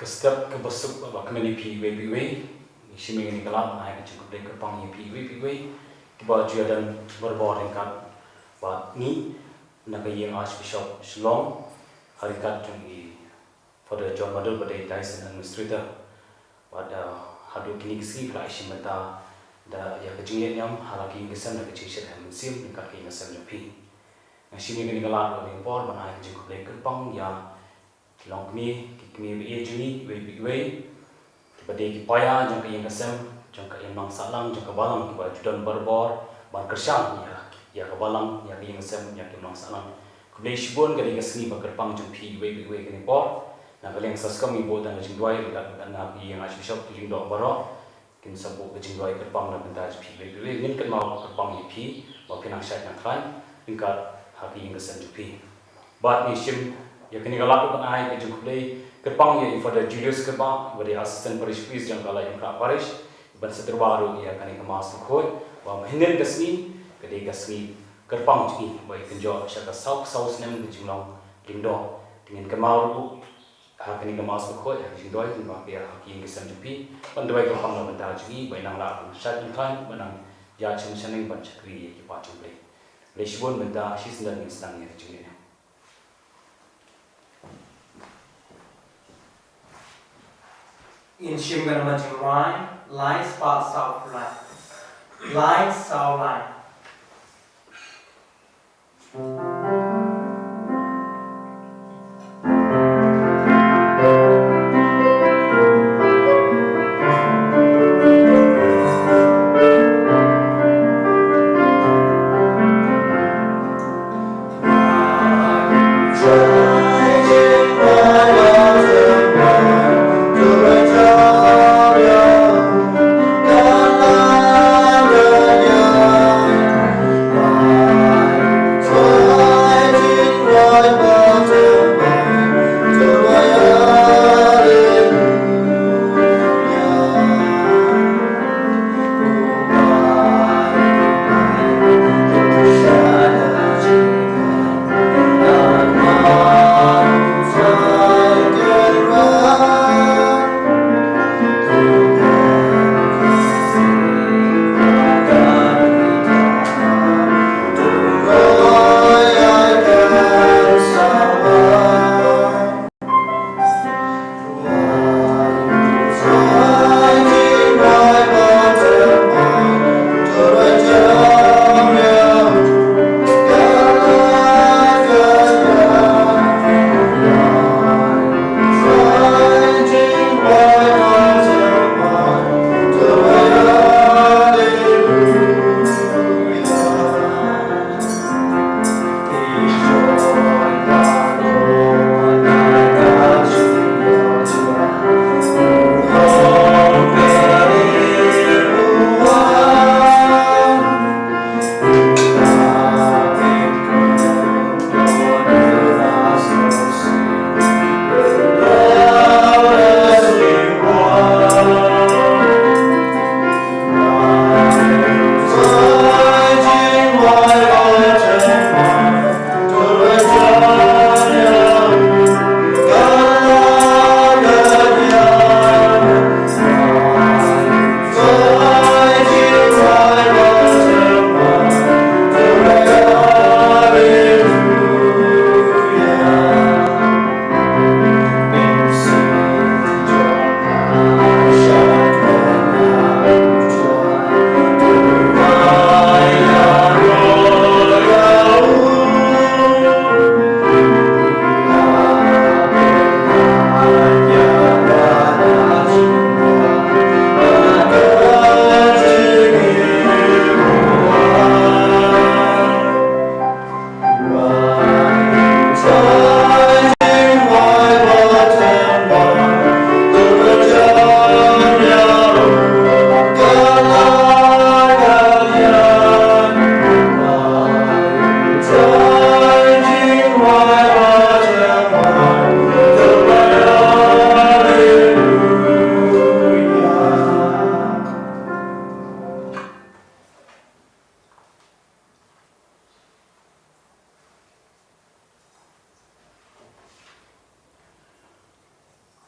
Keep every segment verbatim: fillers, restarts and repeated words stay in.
Step kaba suk ba kmen ïa phi iwei pa iwei. Ngi shim ïa kane ka lad ban ai ka jingkhublei kyrpang ïa phi iwei pa iwei kiba ju ïadon barabor ryngkat bad ngi na ka ïing Archbishop Shillong, ha ryngkat jong i Father John Madur ba dei Diocesan Administrator. Bad, ah, haduh kine ki sngi phi la ïashim bynta da ïa ka jingïaid niam ha la ka ïing ka sem da ka jingshit ha mynsiem ryngkat ka ïing ka sem jong phi. Nga shim ïa kane ka lad ba dei por ban ai ka jingkhublei kyrpang ïa ki longkmie, ki kmie ba ïeit jong ngi iwei pa iwei, kiba dei ki paia jong ka ïing ka sem, jong ka imlang sahlang, jong ka balang, kiba ju don barabor ban kyrshan ïa, ïa ka balang, ïa ka ïing ka sem, ïa ka imlang sahlang. Khublei shibun, ka dei ka sngi ba kyrpang jong phi iwei pa iwei kane por. Na ka liang sa skem ngi buh tang ka jingduwai, ryngkat na ka ïing Archbishop, ki lyngdoh baroh kin sa buh ka jingduwai kyrpang na ka bynta jong phi iwei pa iwei. Ngin kynmaw kyrpang ïa phi ba phin nang shait nang khlaiñ ryngkat ha ka ïing ka sem jong phi. Bad ngi shim ïa kane ka lad ban ai ka jingkhublei kyrpang ïa i Father Julius Kyrpang ba dei Assistant Parish Priest jong ka Laitumkhrah Parish, ban sa tyrwa ruh ïa kane ka Mass Bakhuid ba mynhynnin ka sngi ka dei ka sngi kyrpang jong ngi ba i kynjoh sha ka saw, saw snem ka jinglong lyngdoh. Te ngin kynmaw ruh ha kane ka Mass Bakhuid ha ka jingduwai, ngin wan pyrshah ha ka ïing ka sem jong phi ban duwai kyrpang na ka bynta jong i ba i nang lah ban shait ban khlaiñ, ba i nang ïaid sha shaneng ban shakri ïa ki paid jong U Blei. Khublei shibun, mynta shisyndon ngin sdang ïa ka jingïaid niam. Ngin shim ka nambar jingduwai lai spah saw lai. Lai saw lai.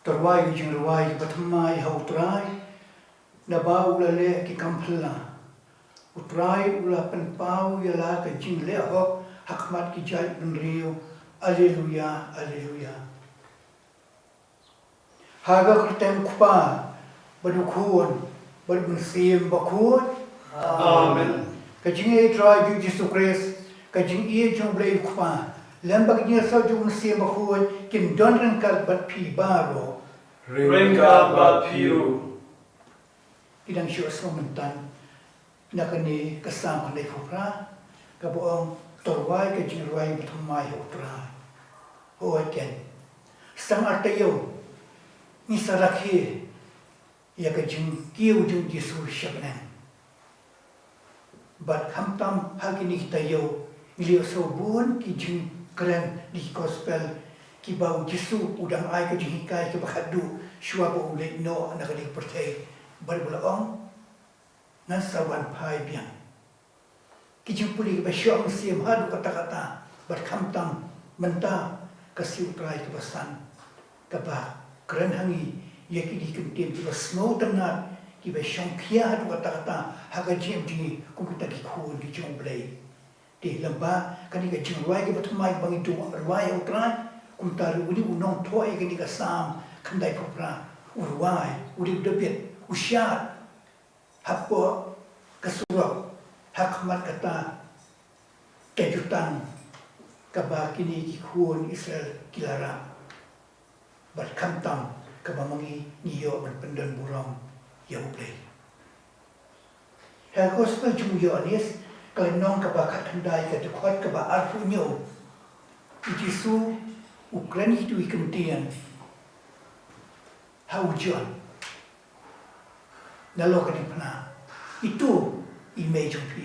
Tyrwa ïa ka jingrwai kaba thymmai ha U Trai, naba u la leh ki kam phylla. U Trai u la pynpaw ïa la ka jingleh hok ha khmat ki jaitbynriew. Alleluia, alleluia. Ha ka kyrteng U Kpa, bad U Khun, bad U Mynsiem Bakhuid. Amen. Ka jingïeit Trai jong U Jisu Khrist, ka jingïeit jong U Blei U Kpa, lem bad ka jingïasyllok jong U Mynsiem Bakhuid, kin don ryngkat bad phi baroh. Ryngkat bad phi ruh. Ki dang shu ïohsngew mynta na kane ka Salm khyndaiphew phra, kaba ong, tyrwa ïa ka jingrwai bathymmai ha U Trai. Hooid keiñ. Sa artatien ngi sa rakhe ïa ka jingkiew jong U Jisu sha bneng. Bad khamtam ha kine ki taïew, ngi la ïohsngew bun ki jingkren na ki gospel, kiba U Jisu u dang ai ka jinghikai kaba khatduh shuwa ba u leit noh na kane ka pyrthei. Bad u la ong, ngan sa wan phai biang. Ki jingpule kiba shoh mynsiem haduh katta katta, bad khamtam mynta ka sngi U Trai kaba san, kaba kren ha ngi ïa kine ki kyntien kiba sngewtynnat, kiba shongkhia haduh katta katta ha ka jingim jong ngi kum kita ki khun ki jong U Blei. Te lem bad kane ka jingrwai kaba thymmai ba ngi duh, rwai ha U Trai, kumta ruh une u nongthoh ïa kane ka Salm khyndaiphew phra, u rwai, u dei u Dabid, u shad hapoh ka surok, ha khmat kata ka jutang kaba kine ki khun Israel ki la rah. Bad khamtam kaba ma ngi ngi ïoh ban pyndonburom ïa U Blei. Ha ka gospel jong u Ïoannis, ka lynnong kaba khatkhyndai, ka dkhot kaba arphew hynñiew, U Jisu u kren ïa kito ki kyntien ha u John. Nalor ka diengphna, ito i mei jong phi?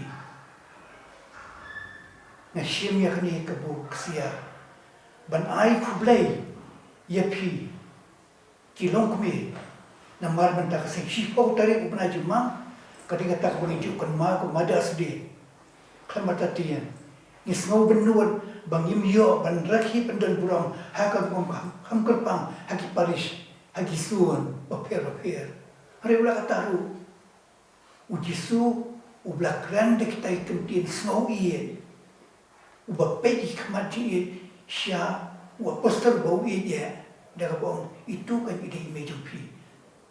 Nga shim ïa kane ka bor ksiar ban ai khublei ïa phi ki longkmie. Namar mynta ka sngi shiphew tarik u bnai jong u Mang, ka dei kata kaba ngi ju kynmaw kum Mother's Day. Khlem artatien, ngi sngew bynnud ba ngim ïoh ban rakhe pyndonburom ha ka rukom kham, kham kyrpang ha ki parish, ha ki zone bapher bapher. Hynrei wat la katta ruh, U Jisu uba la kren da kita ki kyntien sngewieit, uba peit ïa ki khmat jingïeit sha u apostol ba u ïeit ïa, da kaba ong, ito keiñ i dei i mei jong phi.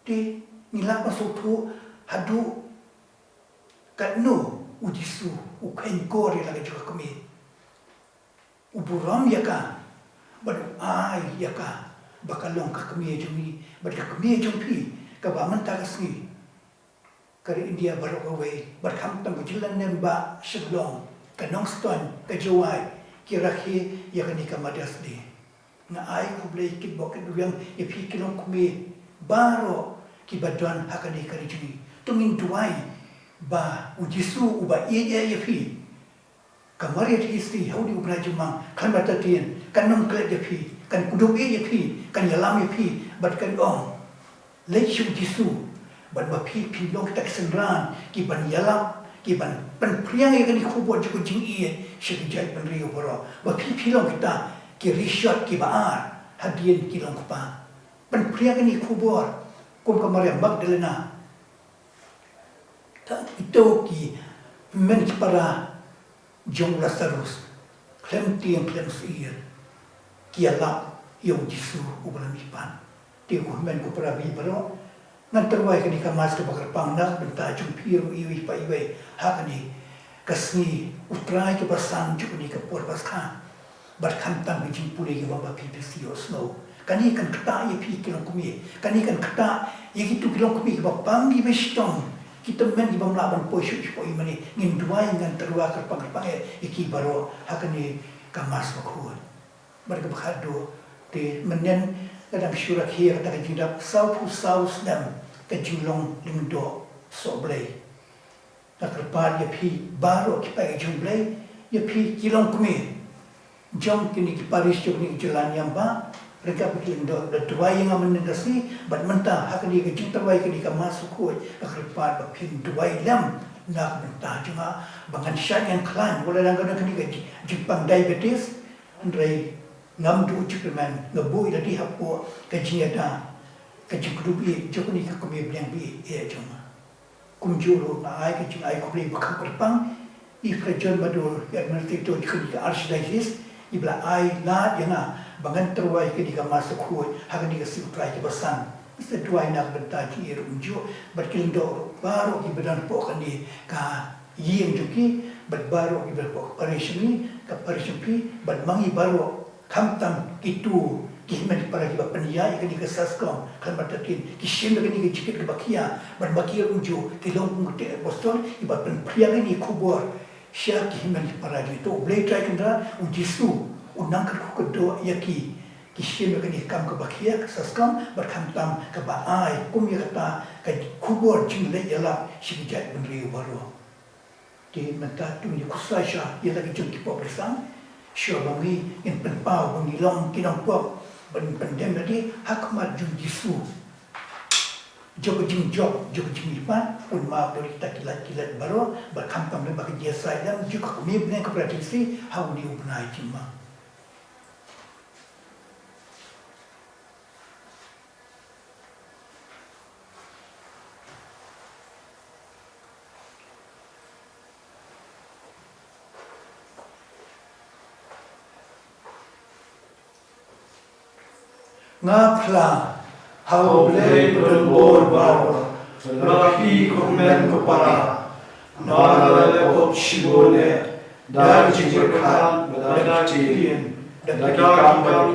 Te ngi lah ban sngewthuh haduh katno U Jisu u kheiñkor ïa la ka jong ka kmie, u burom ïa ka, bad u ai ïa ka ba ka long ka kmie jong ngi bad ka kmie jong phi, kaba mynta ka sngi ka ri India baroh kawei, bad khamtam ka jylla Nembah, Shillong, ka Nongstoiñ, ka Jowai, ki rakhe ïa kane ka Mother's Day. Nga ai khublei kitbok kitrwiang ïa phi ki longkmie baroh kiba don ha kane ka ri jong ngi. To ngin duwai ba U Jisu uba ïeit ïa phi, ka Maria Theisotti ha une u bnai jong u Mang, kan batatien, kan ym klet ïa phi, kan kdup ïeit ïa phi, kan ïalam ïa phi, bad kan ong, leit sha U Jisu, bad ba phi phin long kita ki synran kiban ïalap, kiban pynphriang ïa kane ka khubor jong ka jingïeit sha ki jaitbynriew baroh, ba phi phin long kita ki rishot kiba ar hadien ki longkpa. Pynphriang kane ka khubor kum ka Maria Magdalena, ta ito ki hynmen ki para jong u Lasarus, khlem tieng khlem syier, ki ïalap ïa U Jisu uba la mihpat. Te ko hynmen ko para baieit baroh, ngan tyrwa ïa kane ka Mass kaba kyrpang na ka bynta jong phi ruh iwei pa iwei ha kane ka sngi U Trai kaba san jong kane ka por Paskha. Bad khamtam ka jingpule kaba phi phi shu ïohsngew. Kane kan ktah ïa phi ki longkmie. Kane kan ktah ïa kito ki longkmie kiba pang kiba shitom, ki tymmen kiba ym lah ban poi shuh shapoh ïing mane. Ngin duwai, ngan tyrwa kyrpang kyrpang ïa ki baroh ha kane ka Mass bakhuid. Bad kaba khatduh, te mynnin nga dang shu rakhe ïa kata ka jingdap sawphew saw snem ka jinglong lyngdoh sohblei. Nga kyrpad ïa phi baroh ki paid ka jong U Blei, ïa phi ki longkmie jong kine ki parish, jong kine ki jylla niam ba ryngkat bad ki lyngdoh, da duwai ïa nga mynnin ka sngi, bad mynta ha kane ka jingtyrwa ïa kane ka Mass bakhuid, nga kyrpad ba phin duwai lem na ka bynta jong nga, ba ngan shait ngan khlaiñ, wat la dang don kane ka jing, jingpang diabetes, hynrei ngam duh jingkyrmen, nga buh ïa lade hapoh ka jingïada ka jingkyrduh ïeit jong kane ka kmie bneng ba ïeit jong nga. Kumjuh ruh nga ai ka jingai khublei ba kham kyrpang ïa i Phadar John Mado, i administrator jong kane ka Archdiocese, iba la ai lad ïa nga ba ngan tyrwa ïa kane ka Mass Bakhuid ha kane ka sngi Trai kaba san. Sa duwai na ka bynta jong i ruh kumjuh bad ki lyngdoh ruh baroh kiba don hapoh kane ka ïing jong ki bad baroh kiba don hapoh ka parish jong ngi, ka parish jong phi bad ma ngi baroh. Khamtam kito ki hynmen ki para kiba pynïaid ïa kane ka SASCOM, khamtam ki shim ïa kane ka jingkit kaba khia, bad ma ki ruh kumjuh ki long kum ki apostol kiba pynphriang ïa kane ka khubor sha ki hynmen ki para jong ngi. To U Blei Trai Kynrad, U Jisu, un nang kyrkhu kyrdoh ïa ki, ki shim ïa kane ka kam kaba khia ka SASCOM, bad khamtam kaba ai kum ïa kata ka khubor jingleit ïalap sha ki jaitbynriew baroh. Te mynta to ngin ïa khuslai sha ïa la ki jong ki pop basan, shuwa ba ngi, ngin pynpaw ba ngi long ki nongpop, ba ngin pyndem lade ha khmat jong U Jisu. Jong ka jingjop, jong ka jingmihpat, un map ïa kita ki lait ki lait baroh, bad khamtam lem ha ka jingïasaid lem jong ka kmie bneng ka Para Kynrad ha une u bnai jingma. Nga phla ha U Blei badonbor baroh, na phi ko hynmen ko para, namar nga la pop shibun eh da ka jingpyrkhat bad da ka ktien, da ki kam bad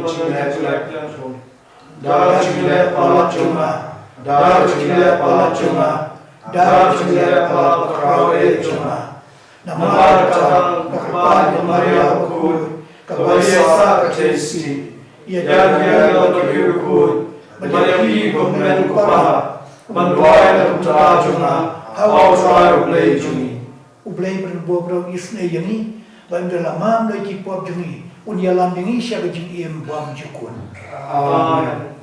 da ka jingleh palat jong nga, da ka jingleh palat jong nga, da ka jingleh palat bakhraw eh jong nga. Namar kata, nga kyrpad ïa ka Maria Bakhuid, kaba ïaisah ka theisotti, ïa ki angel bad ki riewkhuid, bad ïa phi ko hynmen ko para, ban duwai na ka bynta jong nga ha U Trai U Blei jong ngi. U Blei badonbor baroh un isynei ïa ngi, bad un da lamam na ki pop jong ngi, un ïalam ïa ngi sha ka jingim bymjukut. Amen.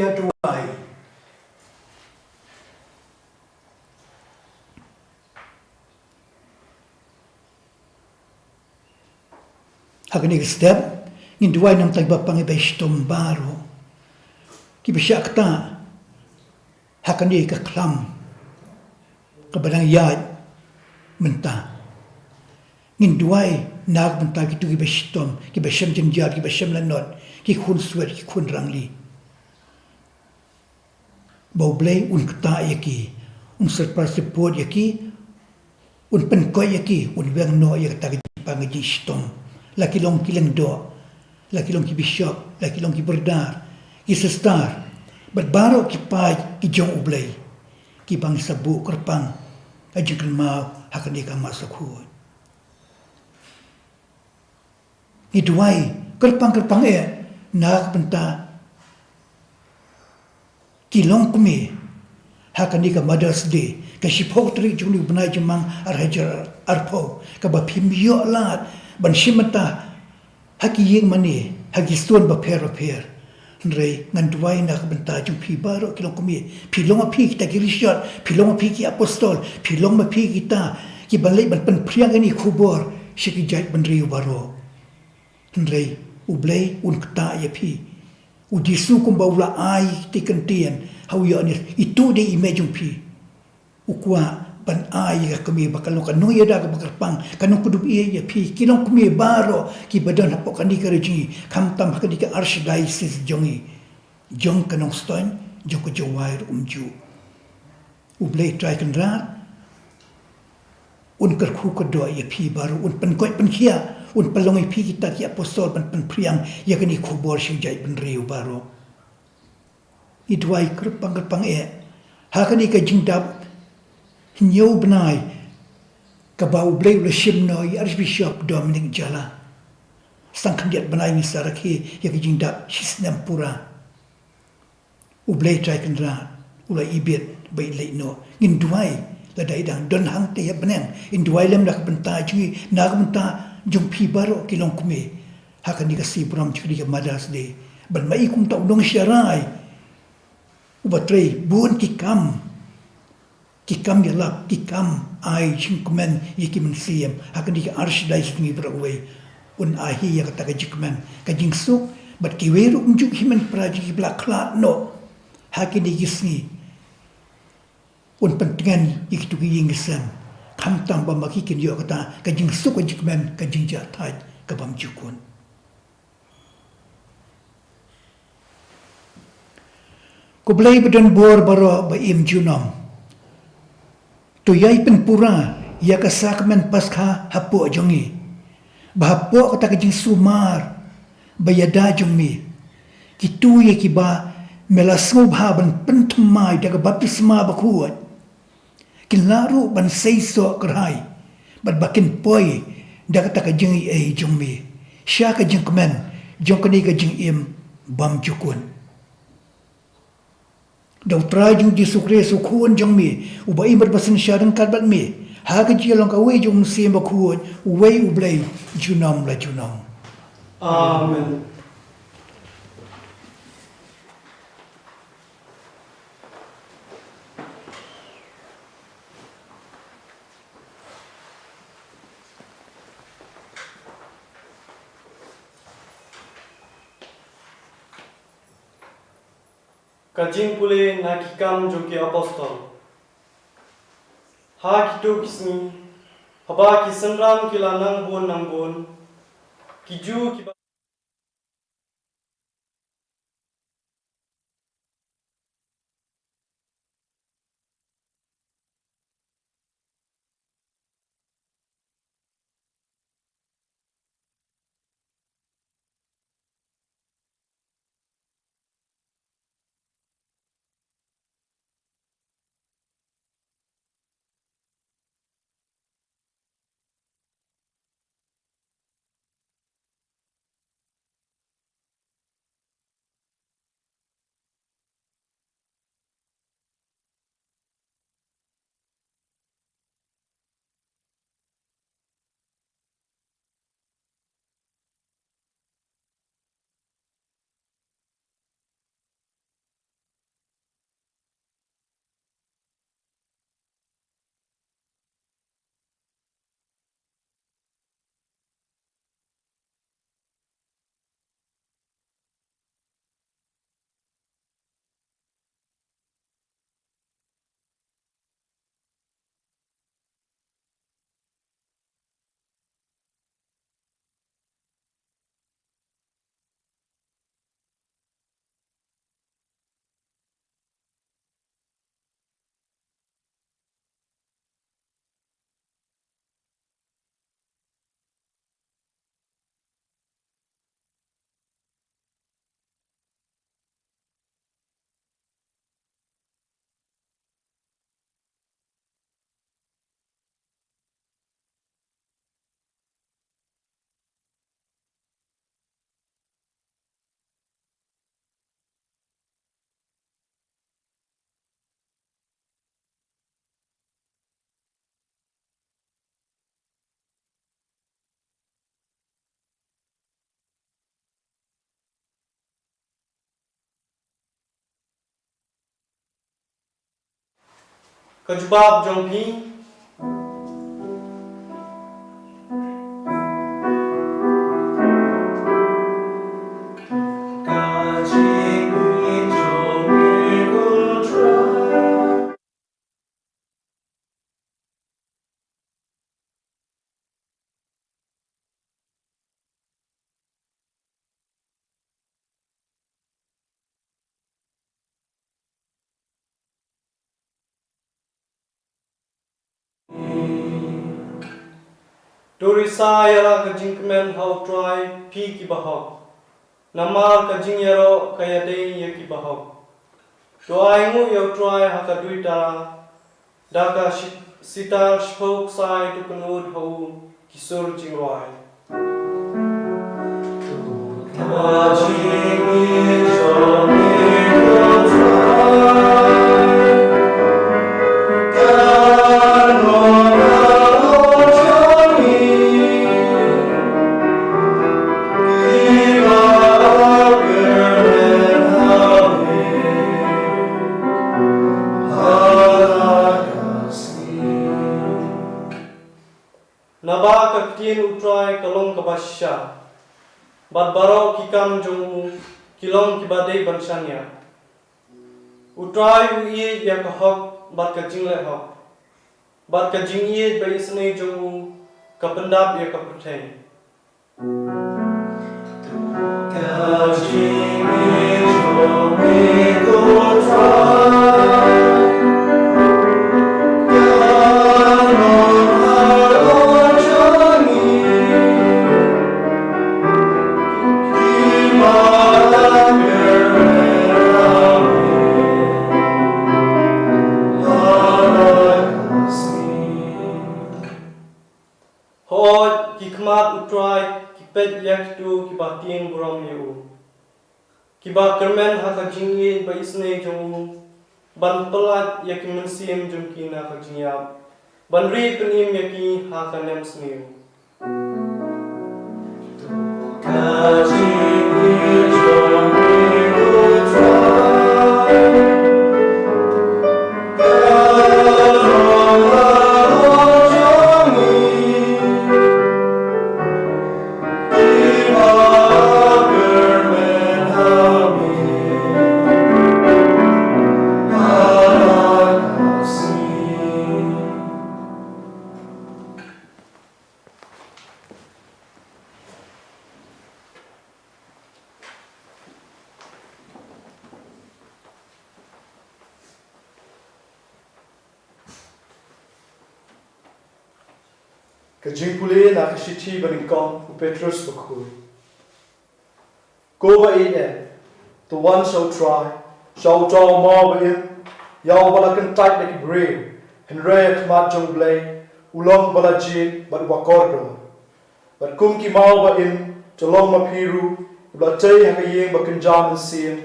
ïa duwai. Ha kane ka step, ngin duwai namar ki bapang, ki bashitom baroh, ki ba shah ktah ha kane ka khlam ka ba dang ïaid mynta. Ngin duwai na ka bynta kito ki bashitom, ki bashem jynjar, ki bashem lanot, ki khun swet, ki khun rangli, ba U Blei un ktah ïa ki, un syrpar syrpot ïa ki, un pynkoit ïa ki, un weng noh ïa kata ka jingpang ka jingshitom. La ki long ki lyngdoh, la ki long ki bishop, la ki long ki brother, ki sister, bad baroh ki paid ki jong U Blei, ki ba ngi sa buh kyrpang ka jingkynmaw ha kane ka Masa Khuid. Ngi duwai kyrpang kyrpang eh na ka bynta ki longkmie ha kane ka Mother's Day, ka shiphew tarik jong une u bnai jong u Naiwieng ar hajar arphew, kaba phim ïoh lad ban shim bynta ha ki ïing mane, ha ki stone bapher bapher. Hynrei ngan duwai na ka bynta jong phi baroh ki longkmie. Phi long ma phi kita ki rishot, phi long ma phi ki apostol, phi long ma phi kita ki ban leit ban pynphriang ïa kane ka khubor sha ki jaitbynriew baroh. Hynrei U Blei un ktah ïa phi. U Jisu kumba u la ai kita ki kyntien ha u Ïoannis, ito dei i mei jong phi. U kwah ban ai ïa ka kmie ba ka long ka nongïada kaba kyrpang, ka nongkdup ïa phi ki longkmie baroh ki ba don hapoh kane ka ri jong ngi, khamtam ha kane ka Archdiocese jong ngi, jong ka Nongstoiñ, jong ka Jowai ruh kumjuh. U Blei Trai Kynrad un kyrkhu kyrdoh ïa phi baroh, un pynkoit pynkhiah, un pynlong ïa phi kita ki apostol ban pynphriang ïa kane ka khubor sha ki jaitbynriew baroh. Ngi duwai kyrpang kyrpang eh ha kane ka jingdap hynñiew bnai kaba U Blei u la shim noh ïa u Archbishop Dominic Jala. San khyndiat bnai ngi sa rakhe ïa ka jingdap shisnem pura. U Blei Trai Kynrad u la ibit ba i leit noh. Ngin duwai lada i dang don hangta ha bneng, in duwai lem na ka bynta jong ngi, na ka bynta jong phi baroh ki longkmie ha kane ka sngi burom jong kane ka Mother's Day, ban ma i kumta u nongsharai uba trei bun ki kam, ki kam ïalap, ki kam ai jingkmen ïa ki mynsiem ha kane ka Archdiocese jong ngi baroh kawei. Un ai hi ïa kata ka jingkmen, ka jingsuk, bad kiwei ruh kumjuh ki hynmen para jong ngi kiba la khlad noh ha kine ki sngi, un pyntngen ïa kito ki ïing ki sem, khamtam ba ma ki kin ïoh kata ka jingsuk, ka jingkmen, ka jingjahthait ka bymjukut. Ko Blei ba don bor baroh ba im junom, to ïai pynpura ïa ka sakramen Paskha hapoh jong ngi, ba hapoh kata ka jingsumar ba ïada jong me, kito ïa kiba me la sngewbha ban pynthymmai da ka baptisma bakhuid, kin lah ruh ban seisoh kyrhai, bad ba kin poi da kata ka jingaiei jong me sha ka jingkmen jong kane ka jingim bymjukut. Da U Trai jong ngi Jisu Khrist, U Khun jong me, uba im bad ba synshar ryngkat bad me ha ka jingïalong kawei jong U Mynsiem Bakhuid, uwei U Blei, junom la junom. Amen. Ka jingpule na Ki Kam jong ki Apostol. Ha kito ki sngi, haba ki synran ki la nang bun nang bun, ki Jiw kiba Ka jubab jong phi. To risa ïa la ka jingkmen ha U Trai, phi ki bahok. Namar ka jingïaroh ka ïadei ïa ki bahok. To ai nguh ïa U Trai ha ka duitara, da ka shi-, sitar shiphew ksai to kynnud ha u ki sur jingrwai. Naba ka ktien U Trai ka long kaba shisha, bad baroh ki kam jong u ki long kiba dei ban shaniah. U Trai u ïeit ïa ka hok bad ka jingleh hok, bad ka jingïeit ba isynei jong u ka pyndap ïa ka pyrthei. Hooid, ki khmat U Trai ki peit ïa kito kiba tieng burom ïa u, kiba kyrmen ha ka jingïeit ba isynei jong u, ban pyllait ïa ki mynsiem jong ki na ka jingïap, ban ri pynim ïa ki ha ka nemsniew. Ka jingpule na ka shithi ba nyngkong u Petrus bakhuid. Ko ba ïeit, to wan sha U Trai, sha uta u maw ba im, ïa uba la kyntait na ki briew, hynrei ha khmat jong U Blei u long uba la jied bad uba kordor. Bad kum ki maw ba im, to long ma phi ruh kiba la tei ha ka ïing ba kynja mynsiem,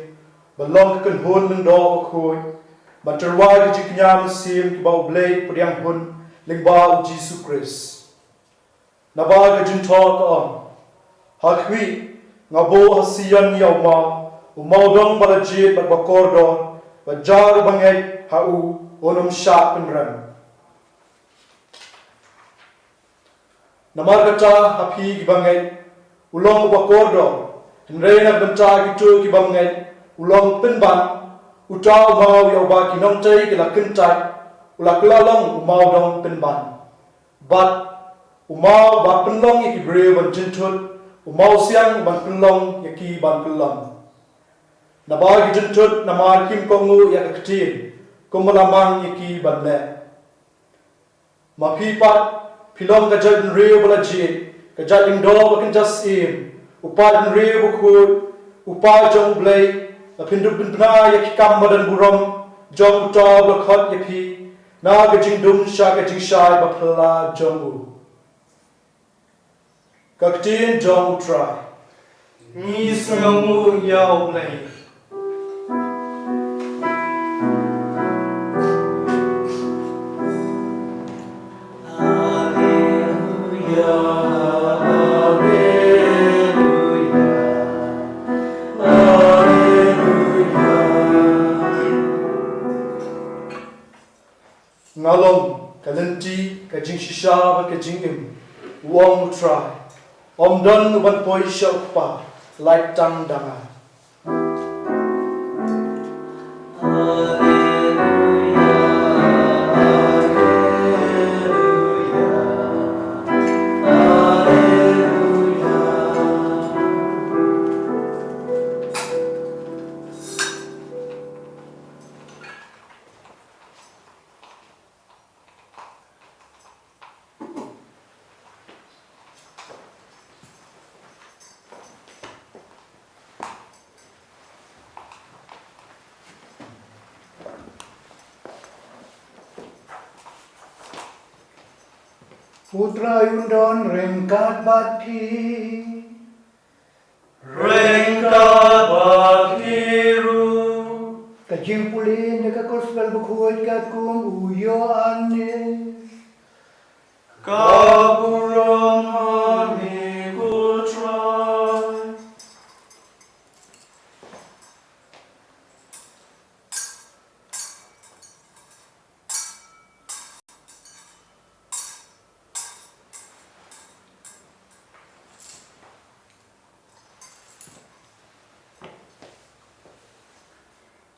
ba long ka kynhun lyngdoh bakhuid, ban tyrwa ki jingkñia mynsiem kiba U Blei u pdiang hun lyngba U Jisu Khrist. Naba ka jingthoh ka ong: Ha khmih, nga buh ha Sion ïa u maw, u mawdong ba la jied bad ba kordor, bad jar uba ngeit ha u un ym shah pynrem. Namar kata ha phi kiba ngeit, u long uba kordor, hynrei na ka bynta kito ki bym ngeit, u long pynban, uta u maw ïa uba ki nongtei ki la kyntait, u la kylla long u mawdong pynban. Bad u maw ba pynlong ïa ki briew ban jynthut, u maw siang ban pynlong ïa ki ban kyllon. Naba ki jynthut namar kim kohnguh ïa ka ktien, kumba la mang ïa ki ban leh. Ma phi pat, phi long ka jaitbynriew ba la jied, ka jait lyngdoh ba kynja syiem, u paidbynriew bakhuid, u paid jong U Blei, ba phin dup pynbna ïa ki kam ba donburom jong uta uba la khot ïa phi, na ka jingdum sha ka jingshai baphylla jong u. Ka ktien jong U Trai. Ngi sngewnguh ïa U Blei. Nga long ka lynti, ka jingshisha bad ka jingim, u ong U Trai. Ym don uban poi sha U Kpa, lait tang da nga. U Trai un don ryngkat bad phi. Ryngkat bad phi ruh. Ka jingpule na ka Gospel bakhuid katkum u Ïoannis. Ka burom ha me ko Trai.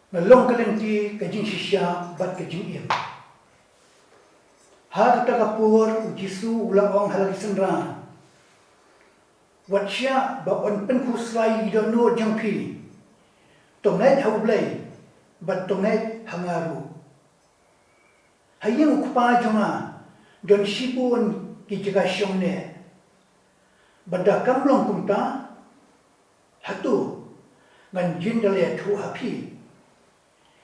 Nga long ka lynti, ka jingshisha bad ka jingim. Ha kata ka por U Jisu u la ong ha la ki synran, wat shah ba yn pynkhuslai ïa ki dohnud jong phi. To ngeit ha U Blei bad to ngeit ha nga ruh. Ha ïing U Kpa jong nga don shibun ki jaka shong neh. Bad da kam long kumta, hato ngan jin da la ïathuh ha phi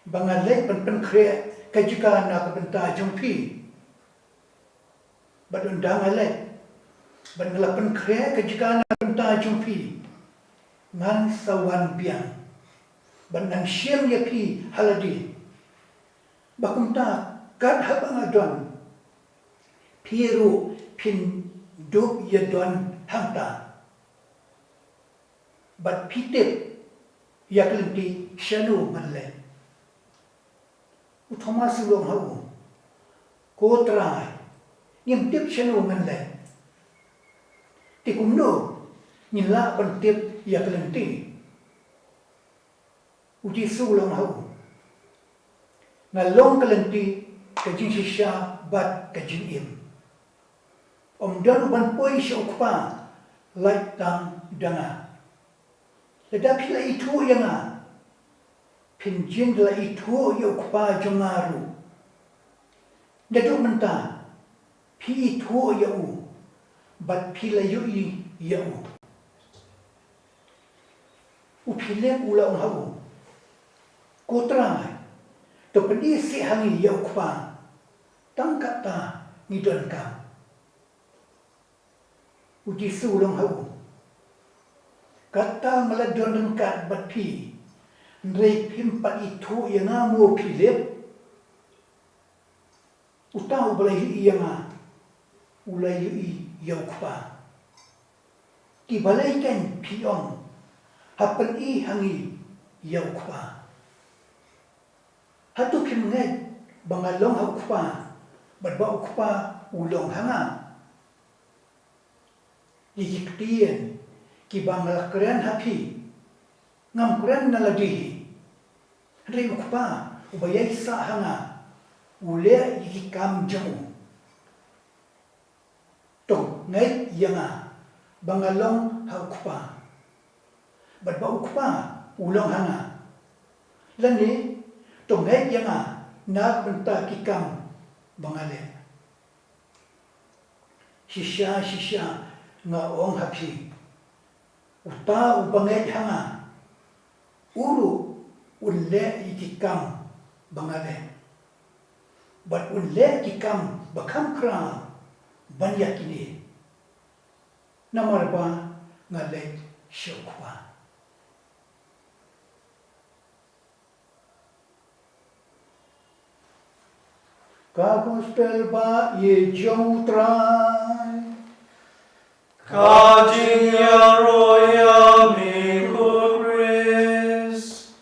ba nga leit ban pynkhreh ka jaka na ka bynta jong phi? Bad ynda nga leit bad nga la pynkhreh ka jaka na ka bynta jong phi, ngan sa wan biang bad ngan shim ïa phi ha lade. Ba kumta, kat haba nga don, phi ruh phin dup ïa don hangta. Bad phi tip ïa ka lynti shano ngan leit. U Thomas u ong ha u, Ko Trai, ngim tip shano ngan leit. Te kumno ngin lah ban tip ïa ka lynti? U Jisu u ong ha u, nga long ka lynti, ka jingshisha bad ka jingim. Ym don uban poi sha U Kpa, lait tang da nga. Lada phi la ithuh ïa nga, phin jin da la ithuh ïa U Kpa jong nga ruh. Naduh mynta phi ithuh ïa u bad phi la ïohi ïa u. U Philip u la ong ha u, Ko Trai, to pyni seh ha ngi ïa U Kpa, tang kata ngi donkam. U Jisu u ong ha u, kata nga la don ryngkat bad phi, hynrei phim pat ithuh ïa nga mo Philip? Uta uba la ïohi ïa nga, u la ïohi ïa U Kpa. Te balei kein phi ong, ha pyni ha ngi ïa U Kpa? Hato phim ngeit ba nga long ha U Kpa bad ba U Kpa u long ha nga? Ïa ki ktien kiba nga la kren ha phi, ngam kren na lade hi, hynrei U Kpa uba ïaisah ha nga u leh ïa ki kam jong u. To ngeit ïa nga ba nga long ha U Kpa bad ba U Kpa u long ha nga, lane to ngeit ïa nga na ka bynta ki kam ba nga leh. Shisha shisha nga ong ha phi, uta uba ngeit ha nga, u ruh un leh ïa ki kam ba nga leh, bad un leh ki kam ba kham khraw ban ïa kine, namar ba nga leit sha U Kpa. Ka Gospel ba ïeit jong U Trai. Ka jingïaroh ïa me ko Khrist.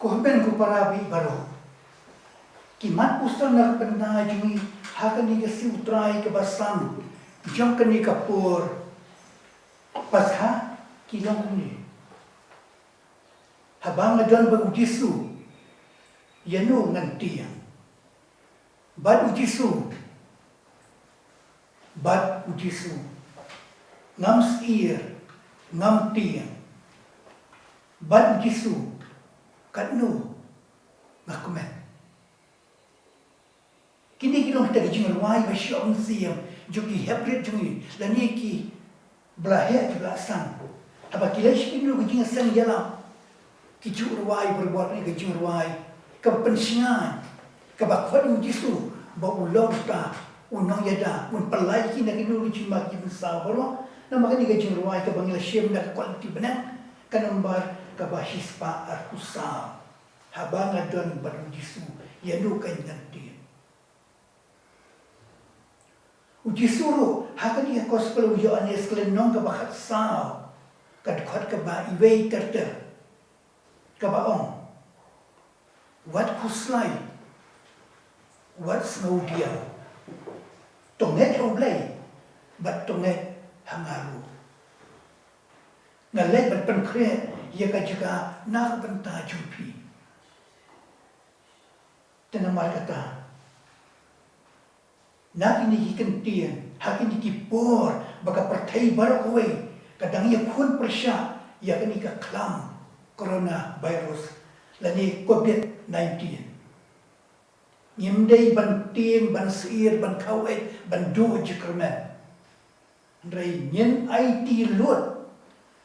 Ko hynmen ko para baieit baroh, ki mat puson na ka bynta jong ngi ha kane ka sngi U Trai kaba san jong kane ka por Paskha ki long kumne. Haba nga don bad U Jisu, ïano ngan tieng? Bad U Jisu, bad U Jisu, ngam syier, ngam tieng. Bad U Jisu, katno nga kmen? Kine ki long kita ki jingrwai ba shoh mynsiem jong ki heprit jong ngi lane ki ba la heh jong la san. Haba ki leit sha kino ki jingïaseng ïalam, ki ju rwai barabor kane ka jingrwai kaba pynshngaiñ, kaba khot ïa U Jisu ba u long uta u nongïada, un pynlait ïa ki na kino ki jingma ki jingpynsawa baroh. Namar kane ka jingrwai kaba ngi la shim na ka kot lynti bneng, ka nombar kaba shispah arphew saw. Haba nga don bad U Jisu, ïano kein ngan tieng? U Jisu ruh ha kane ka Gospel u Ïoannis, ka lynnong kaba khatsaw, ka dkhot kaba wei ter ter, kaba ong, wat khuslai, wat sngewdiaw, to ngeit ha U Blei bad to ngeit ha nga ruh. Nga leit ban pynkhreh ïa ka jaka na ka bynta jong phi. Te namar kata, na kine ki kyntien, ha kine ki por ba ka pyrthei baroh kawei ka dang ïakhun pyrshah ïa kane ka khlam coronavirus lane covid nineteen, ngim dei ban tieng, ban syier, ban khawei, ban duh jingkyrmen. Hynrei ngin aiti lut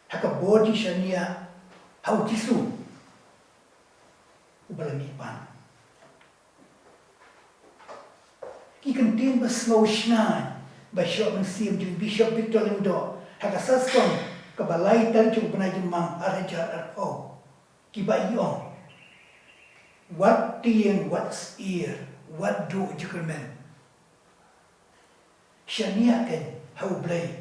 ha ka bor jingshaniah ha U Jisu uba la mihpat. Ki kyntien ba sngewshngaiñ ba shoh mynsiem jong Bishop Victor Lyngdoh ha ka session kaba lai tarik jong u bnai Jymmang ar hajar arphew, kiba ong, wat tieng, wat syier, wat duh jingkyrmen. Shaniah kein ha U Blei.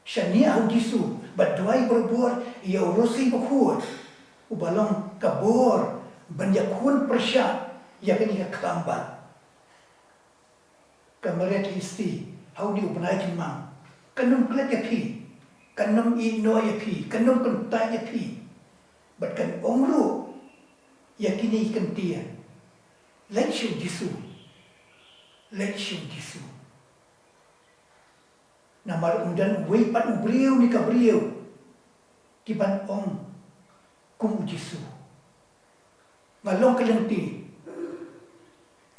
Shaniah ha U Jisu bad duwai barabor ïa U Rosei Bakhuid, uba long ka bor ban ïakhun pyrshah ïa kane ka khlam bad ka Mariette Hasty ha une u bnai Jymmang kan ym klet ïa phi, kan ym ïehnoh ïa phi, kan ym kyntait ïa phi. Bad kan ong ruh ïa kine ki kyntien, leit sha U Jisu, leit sha U Jisu. Namar ym don uwei pat u briew ne ka briew kiban ong kum U Jisu. Nga long ka lynti,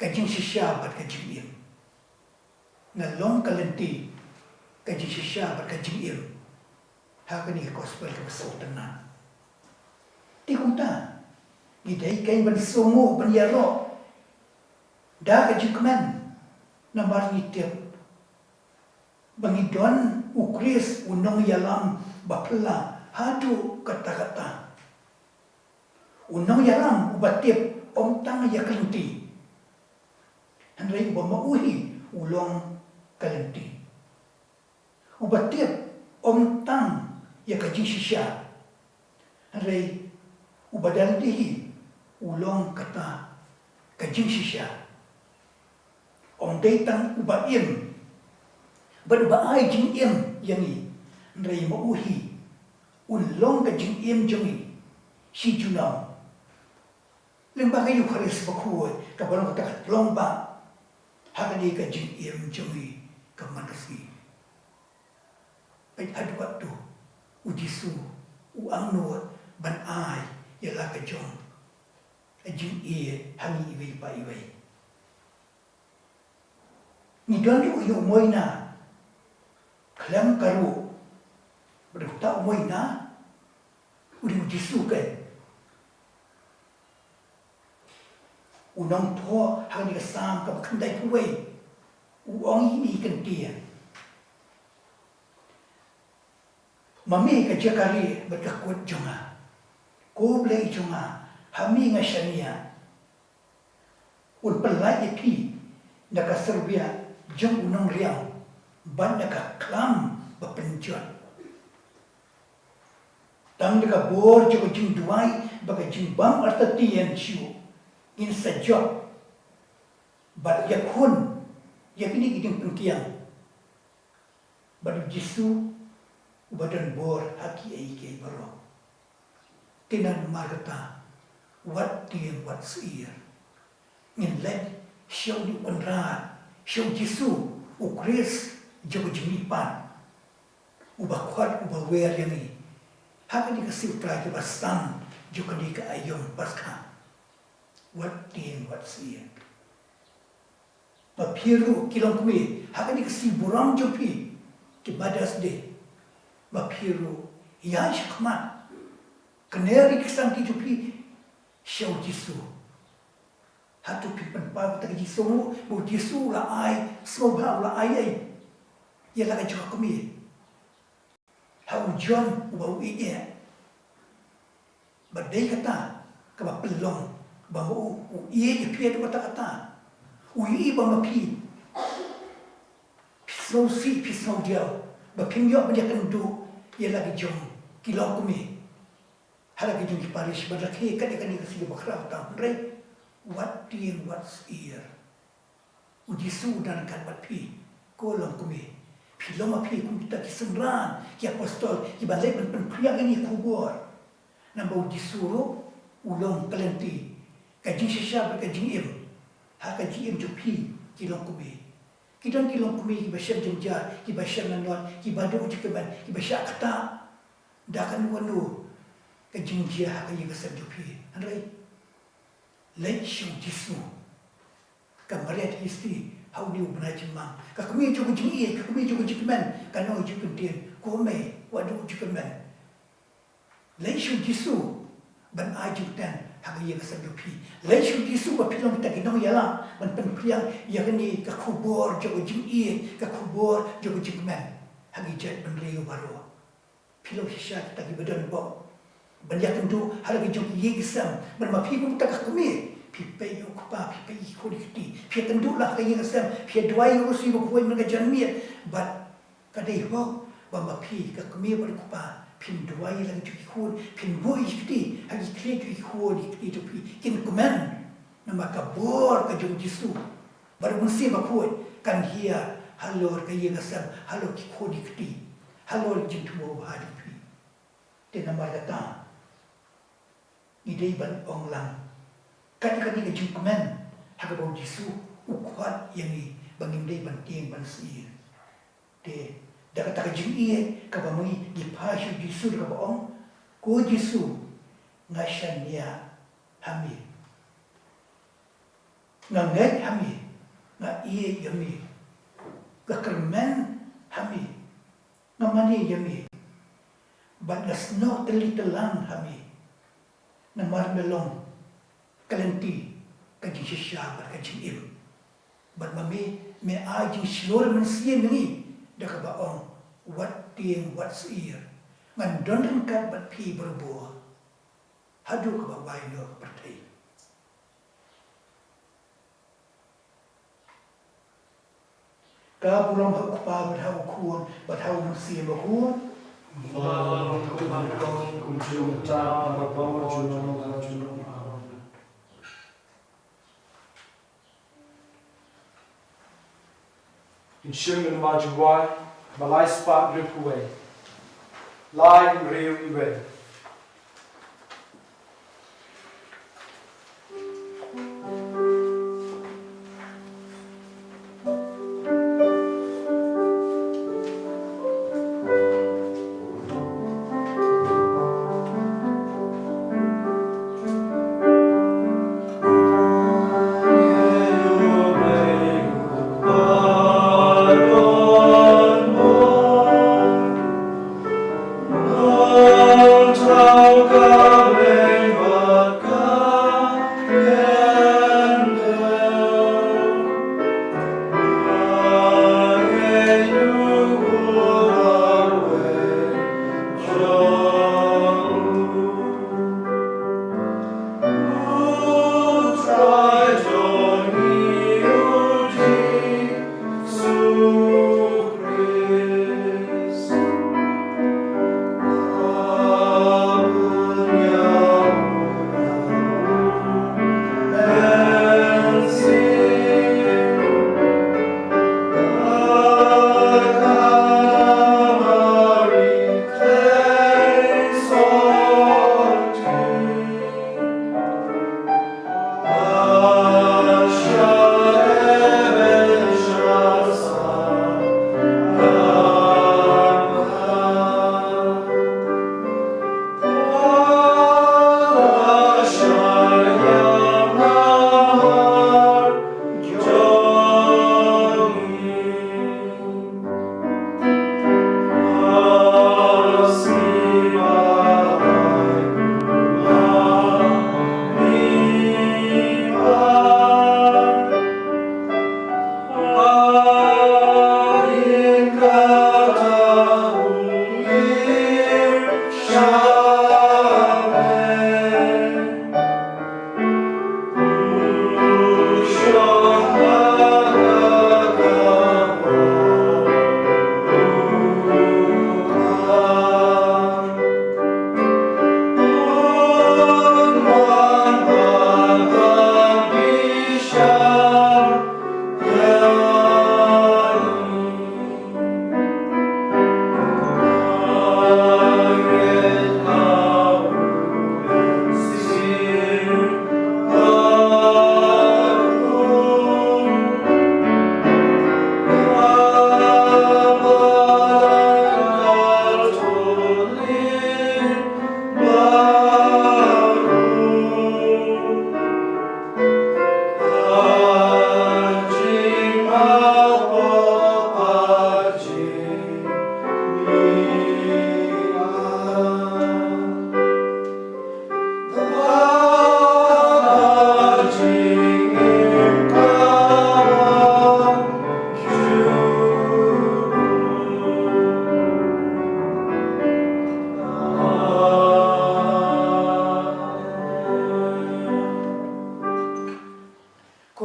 ka jingshisha bad ka jingim. Nga long ka lynti, ka jingshisha bad ka jingim. Ha kane ka gospel kaba sngewtynnat. Te kumta, ngi dei kein ban sngewthuh, ban ïaroh da ka jingkmen, namar ngi tip ba ngi don U Khrist u nongïalam ba phylla haduh katta katta. U nongïalam uba tip ym tang ïa ka lynti, hynrei uba ma u hi u long ka lynti. Uba tip ym tang ïa ka jingshisha, hynrei uba da lynti hi u long kata ka jingshisha. Ym dei tang uba im bad uba ai jingim ïa ngi, hynrei ma u hi un long ka jingim jong ngi shi junom. Lyngba ka Eukharist bakhuid kaba long kata ka tlong ba ha kane ka jingim jong ngi ka man ka sngi. Peit haduh katto U Jisu u angnud ban ai ïa la ka jong ka jingïeit ha ngi iwei pa iwei. Ngi don ruh ïa u moina khlem ka ruh. Bad uta u moina u dei U Jisu kein. U nongthoh ha kane ka Salm kaba khyndaiphew wei u ong ïa kine ki kyntien. Ma me ka jaka rieh bad ka kut jong nga. Ko Blei jong nga, ha me nga shaniah. Un pynlait ïa phi na ka syrwiah jong u nongriam bad na ka khlam ba pynjot. Tang da ka bor jong ka jingduwai ba ka jingbam artatien shuh ngin sa jop bad ïakhun ïa kine ki jingpynkhiang. Bad U Jisu uba don bor ha kiei kiei baroh. Te namar kata, wat tieng wat syier, ngin leit sha U Kynrad, sha U Jisu, U Khrist jong ka jingmihpat, uba khot uba wer ïa ngi ha kane ka siew trai kaba san jong kane ka aïom Paskha. Wat tieng wat syier. Ma phi ruh ki longkmie, ha kane ka sngi burom jong phi, ki Mother's Day, ma phi ruh ïaid shakhmat, kner ïa ki samti jong phi sha U Jisu. Hato phi pynpaw kata ka jingsngew ba U Jisu u la ai sngewbha, u la ai ei ïa la ka jong ka kmie? Ha u John uba u ïeit, ba dei kata kaba pynlong ba ma u u ïeit ïa phi haduh katta katta. U ïeit ba ma phi, phi sngewsih, phi sngew diaw, ba phim ïoh ban ïakynduh ïa la ki jong ki longkmie ha la ki jong ki parish bad la ki, kat ïa kane ka sngi ba khraw tam. Hynrei wat tieng wat syier, U Jisu u don ryngkat bad phi, ko longkmie. Phi long ma phi kum kita ki synran ki apostol kiba leit ban pynphriang ïa kane ka khubor. Namar U Jisu ruh u long ka lynti, ka jingshisha bad ka jingim ha ka jingim jong phi ki longkmie. Ki don ki longkmie kiba shem jynjar, kiba shem lanot, kiba duh jingkmen, kiba shah ktah da kano kano ka jingjia ha ka ïing ka sem jong phi. Hynrei leit sha U Jisu, ka Maria Theisotti ha une u bnai jingmang, ka kmie jong ka jingïeit, ka kmie jong ka jingkmen, ka nongïathuhlypa, ko mei, wat duh jingkmen. Leit sha U Jisu ban ai jingkmen ha ka ïing ka sem jong phi. Leit sha U Jisu ba phi long kita ki nongïalam ban pynphriang ïa kane ka khubor jong ka jingïeit, ka khubor jong ka jingkmen ha ki jaitbynriew baroh. Phi long shisha kita kiba don bok ban ïakynduh ha la ki jong ki ïing ki sem, ban ma phi kum kita ka kmie, phi peit ïa u kpa, phi peit ïa ki khun ki kti, phi ïakynduh la ha ka ïing ka sem, phi ïa duwai ïa u Jisu ba khuid man ka janmiet. Bad ka dei hok ba ma phi ka kmie bad u kpa phin duwai ïa la ki jong ki khun, phin buh ïa ki kti ha ki khlieh jong ki khun ki kti jong phi, kin kmen. Namar ka bor ka jong U Jisu bad U Mynsiem Bakhuid kan hiar halor ka ïing ka sem, halor ki khun ki kti, halor ki jingthmu ba ha jong phi. Te namar kata ngi dei ban ong lang kat ïa kane ka jingkmen ha kaba U Jisu u khot ïa ngi ba ngim dei ban tieng ban syier. Te da kata ka jingïeit kaba ma ngi ngi phai sha U Jisu da kaba ong, ko Jisu, nga shaniah ha me. Nga ngeit ha me, nga ïeit ïa me, nga kyrmen ha me, nga mane ïa me, bad nga snoh tylli tyllan ha me. Namar me long ka lynti, ka jingshisha bad ka jingim. Bad ma me, me ai jingshlur mynsiem ïa ngi da kaba ong, wat tieng wat syier, ngan don ryngkat bad phi barabor haduh kaba wai noh ka pyrthei. Ka burom ha u Kpa bad ha u Khun bad ha u Mynsiem Bakhuid. Ba long kumba long, kumjuh mynta, bad baroh junom junom. Amen. Ngin shim ïa ka jingrwai ba lai spah hynriew phew wei. Lai hynriew wei.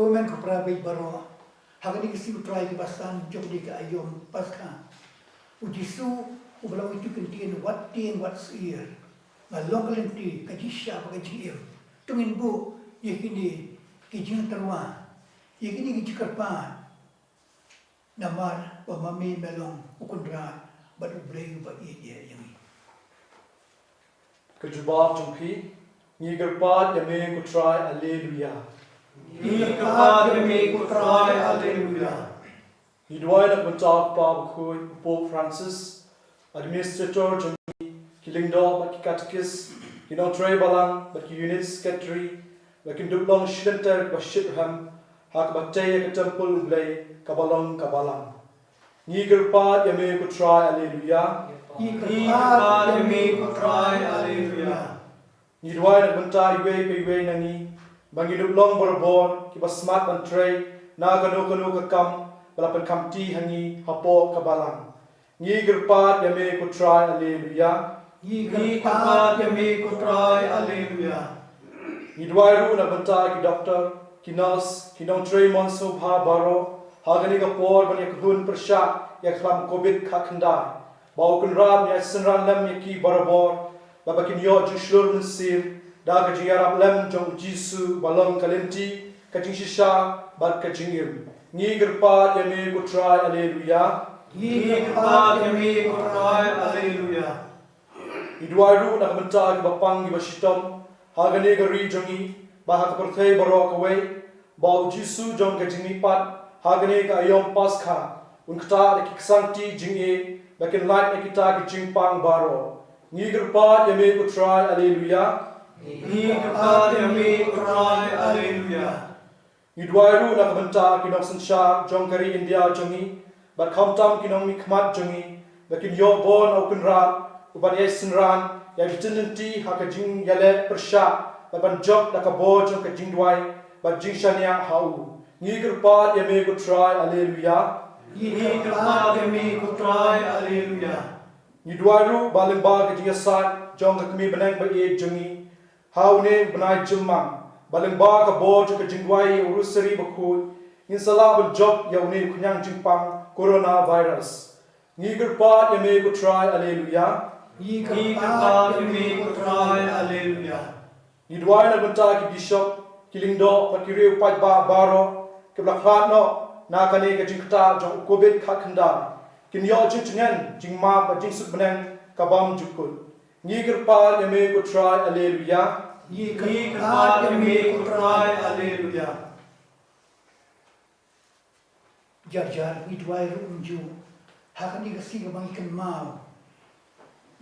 Kmen ko para bangeit baroh, ha kane ka sngi U Trai kaba san jong kane ka aïom Paskha, U Jisu uba la ong ïa ki ktien, wat tieng wat syier, nga long ka lynti, ka jingshisha bad ka jingim. To ngin buh ïa kine ki jingtyrwa, ïa kine ki jingkyrpad, namar ba ma me me long U Kynrad bad U Blei uba ïeit ïa ngi. Ka jubab jong phi. Ngi kyrpad ïa me ko Trai, Alleluia. Ngi kyrpad ïa me ko Trai, Alleluia. Ngi duwai na ka bynta u Kpa Bakhuid, u Pope Francis, Administrator jong ngi, ki lyngdoh bad ki katekist, ki nongtrei balang bad ki unit secretary, ba kin dup long shilynter kiba shitrhem ha kaba tei ïa ka templ U Blei kaba long ka balang. Ngi kyrpad ïa me ko Trai, Alleluia. Ngi kyrpad ïa me ko Trai, Alleluia. Ngi duwai na ka bynta iwei pa iwei na ngi, ba ngin dup long barabor kiba smat ban trei na kano kano ka kam ba la pynkhamti ha ngi hapoh ka balang. Ngi kyrpad ïa me ko Trai, Alleluia. Ngi kyrpad ïa me ko Trai, Alleluia. Ngi duwai ruh na ka bynta ki doktor, ki nurse, ki nongtrei mon sngewbha baroh ha kane ka por ban ïakynduh pyrshah ïa ka khlam Covid khatkhyndai. Ba U Kynrad un ïai synran lem ïa ki barabor, ba ba kin ïoh jingshlur mynsiem da ka jingïarap lem jong U Jisu uba long ka lynti, ka jingshisha bad ka jingim. Ngi kyrpad ïa me ko Trai, Alleluia. Ngi kyrpad ïa me ko Trai, Alleluia. Ngi duwai ruh na ka bynta kiba pang kiba shitom ha kane ka ri jong ngi bad ha ka pyrthei baroh kawei, ba U Jisu jong ka jingmihpat ha kane ka aïom Paskha un ktah da ki ksang kti jingïeit ba kin lait na kita ki jingpang baroh. Ngi kyrpad ïa me ko Trai, Alleluia. Ngi kyrpad ïa me ko Trai, Alleluia. Ngi duwai ruh na ka bynta ki nongsynshar jong ka ri India jong ngi bad khamtam ki nongmihkhmat jong ngi, ba kin ïoh bor na U Kynrad uban ïai synran, ïai btin lynti ha ka jingïaleh pyrshah bad ban jop da ka bor jong ka jingduwai bad jingshaniah ha U. Ngi kyrpad ïa me ko Trai, Alleluia. Ngi kyrpad ïa me ko Trai, Alleluia. Ngi duwai ruh ba lyngba ka jingïasaid jong ka Kmie bneng ba ïeit jong ngi ha une u bnai Jymmang, ba lyngba ka bor jong ka jingduwai ïa u Rosary Bakhuid, ngin sa lah ban jop ïa une u khñiang jingpang coronavirus. Ngi kyrpad ïa me ko Trai, Alleluia. Ngi kyrpad ïa me ko Trai, Alleluia. Ngi duwai na ka bynta ki bishop, ki lyngdoh bad ki riew paidbah baroh kiba la khlad noh na kane ka jingktah jong u Covid khatkhyndai, kin ïoh jingtngen, jingmap bad jingsuk bneng ka bymjukut. Ngi kyrpad ïa me ko Trai, Alleluia. Ngi kyrpad ïa me ko Trai, Alleluia. Jar jar ngi duwai ruh kumjuh ha kane ka sngi kaba ngi kynmaw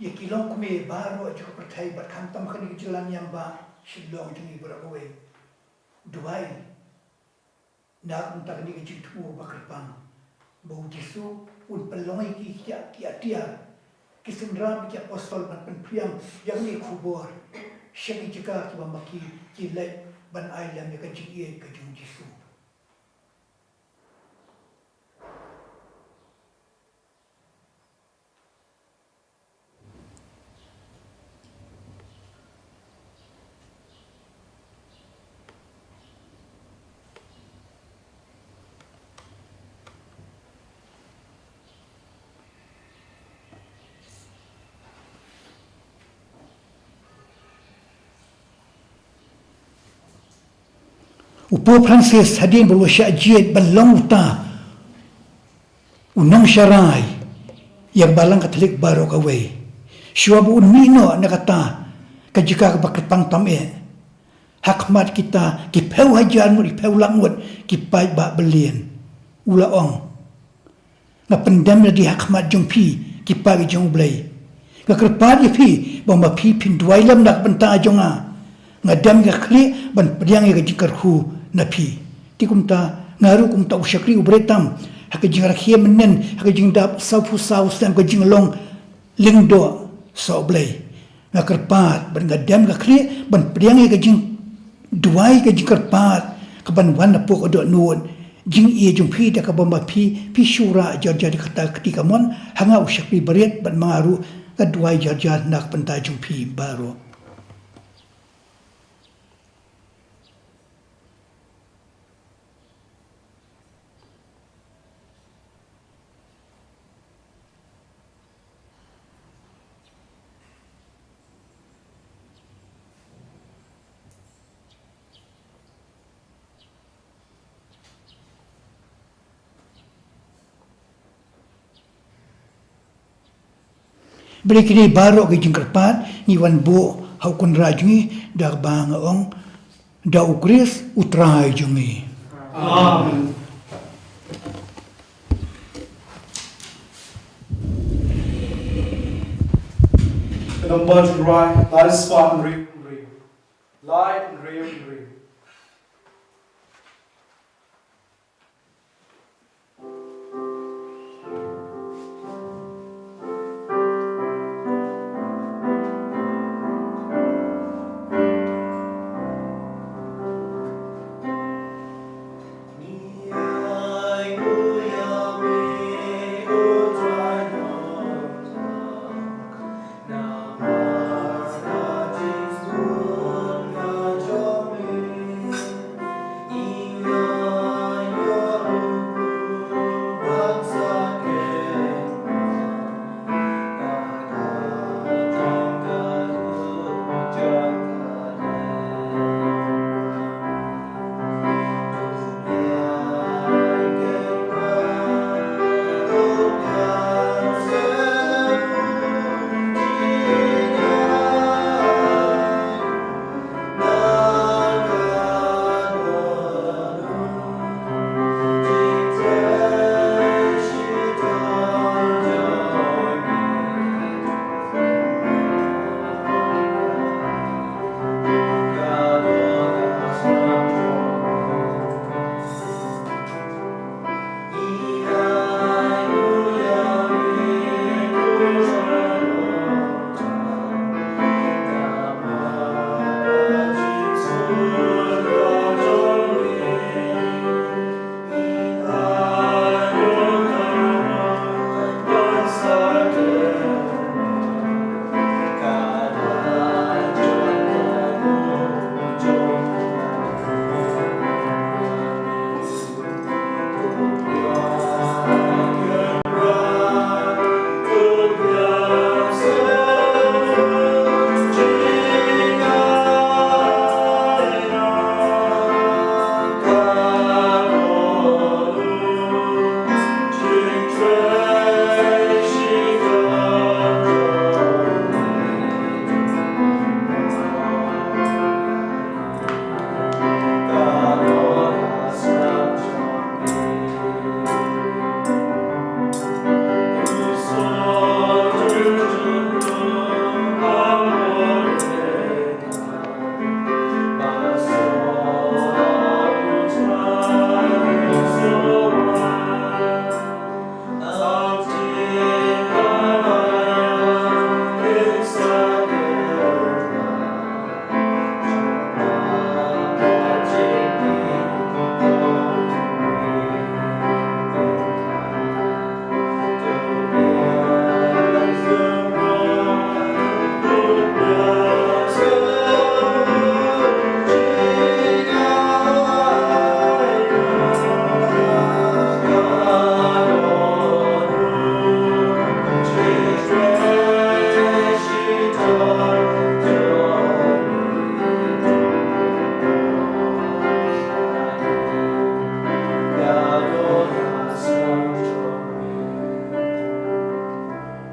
ïa ki longkmie baroh jong ka pyrthei bad khamtam kane ka jylla niam ba Shillong jong ngi baroh kawei. Duwai na ka bynta kane ka jingthmu ba kyrpang, ba U Jisu un pynlong ïa ki ki atiar, ki synran ki apostol ban pynphriang ïa kane ka khubor sha ki jaka kiba ma ki ki leit ban ai lem ïa ka jingïeit ka jong U Jisu. U Pope Francis hadien ba u la shah jied ban long uta u nongsharai ïa ka Balang Katholik baroh kawei, shuwa ba un mih noh na kata ka jaka kaba kyrpang tam eh, ha khmat kita ki phew hajar ngut, ki phew lak ngut ki paidbah balian, u la ong: Nga pyndem lade ha khmat jong phi, ki paid jong U Blei. Nga kyrpad ïa phi ba ma phi phin duwai lem na ka bynta jong nga. Nga dem ïa ka khlieh ban pdiang ïa ka jingkyrkhu na phi. Te kumta nga ruh kumta u shakri u bret tam, ha ka jingrakhe mynnin, ha ka jingdap sawphew saw snem ka jinglong lyngdoh sohblei, nga kyrpad bad nga dem ka khlieh ban pdiang ïa ka jingduwai, ka jingkyrpad kaban wan napoh ka dohnud jingïeit jong phi, da kaba ma phi phi shu rah jar jar da kata ka kti kamon ha nga u shakri barit, bad ma nga ruh nga duwai jar jar na ka bynta jong phi baroh. Bad ïa kine baroh ki jingkyrpad ngi wan buh ha u Kynrad jong ngi da kaba nga ong, da U Khrist U Trai jong ngi. Amen. Ka nong ba jong rai, lai spah hynriew hynriew. Lai hynriew hynriew.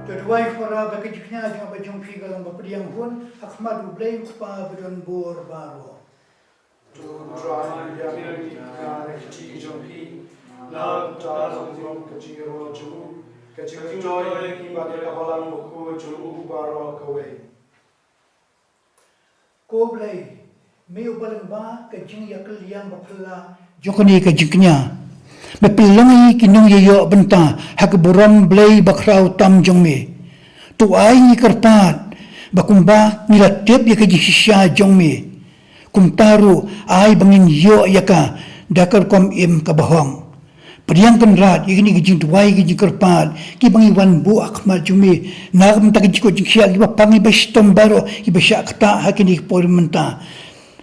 To duwai khyndiat ba ka jingkñia jong nga bad jong phi ka long ba pdiang hun ha khmat U Blei U Kpa badonbor baroh. To U Trai un ïa pdiang ïa ka kti jong phi, na ka bynta ka jingïaroh jong u, ka jingïathuh ïa ngi bad ïa ka Balang Bakhuid jong u baroh kawei. Ko Blei, me uba lyngba ka jingïakylliang baphylla jong kane ka jingkñia, me pynlong ïa ngi ki nongïaïoh bynta ha ka burom Blei bakhraw tam jong me. To ai ngi kyrpad ba kumba ngi la tip ïa ka jingshisha jong me, kumta ruh ai ba ngin ïoh ïa ka da ka rukom im kaba hok. Pdiang Kynrad ïa kine ki jingduwai ki jingkyrpad kiba ngi wan buh ha khmat jong me na ka bynta ki jingkoit jingkhiah kiba pang kiba shitom baroh kiba shah ktah ha kine ki por mynta.